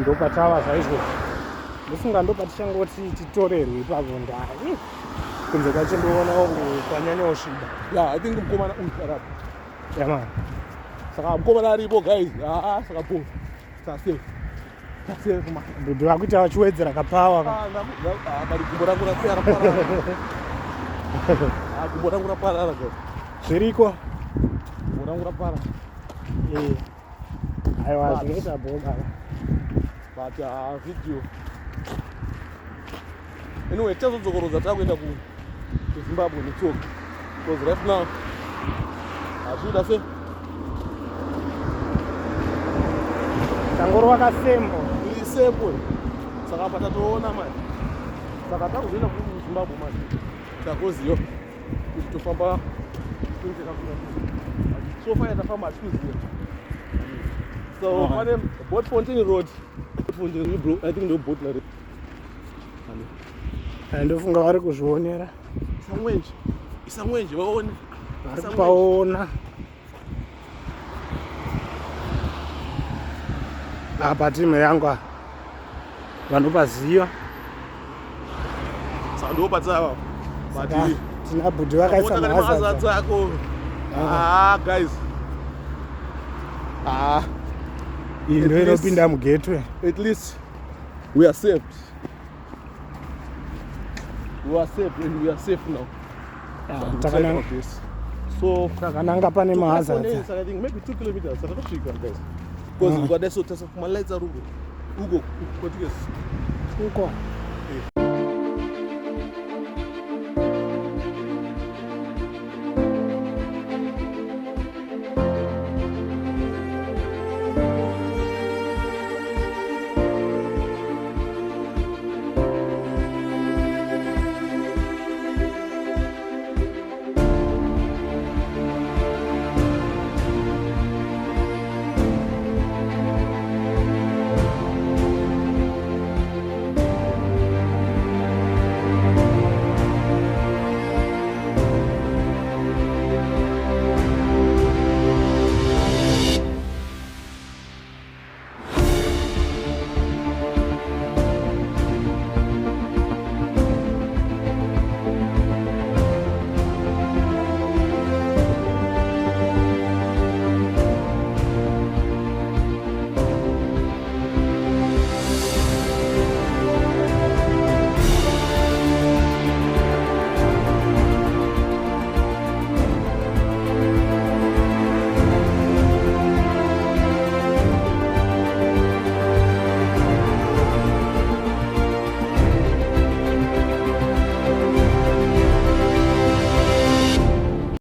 Ndo patava zvaizvozvi, ndofunga ndo patichangoti titorerwe ipapo. Ndai kunze kwacho ndoona kunge kwanyanyosviba.
Yeah, I think mukomana uyu arapo.
Yamani.
Saka mukomana aripo guys. Ah, saka bo tase tase kuma.
Bhudhi vakuita vachiwedzera kapower ka.
But gumbo rangu raparara. Ah, gumbo rangu raparara guys.
Zviriko.
Gumbo rangu raparara.
Aiwa, zvinoita bho baba.
But video, anyway, tichazodzokorodza takuenda kuZimbabwe netsoka, because right now hazviita se.
Tangorova kasample.
Iri sample, saka apa tatoona manje, saka takuzoenda kuZimbabwe manje, takuziva kuti tofamba. So far tafamba hatikuziva, so pane Botfontein Road, Botfontein, bro, I think ndo Botlar.
Ndofunga vari kuzvionera.
Isamwenje, isamwenje vaone.
Vari kupaona apa timu yangu apa vanopaziva.
Saka ndo patava, but
tina bhudhi vakaisa
mahazards ako. Ah guys, ah.
Iyi ndo inopinda mugateway.
At least we are saved, we are saved and we are safe now.
Takananga.
So
takananga pane mahazards.
I think maybe 2 kilometers takatosvika guys, because ukadai so tasa kumalights ari uko uko kwatikesi.
Uko.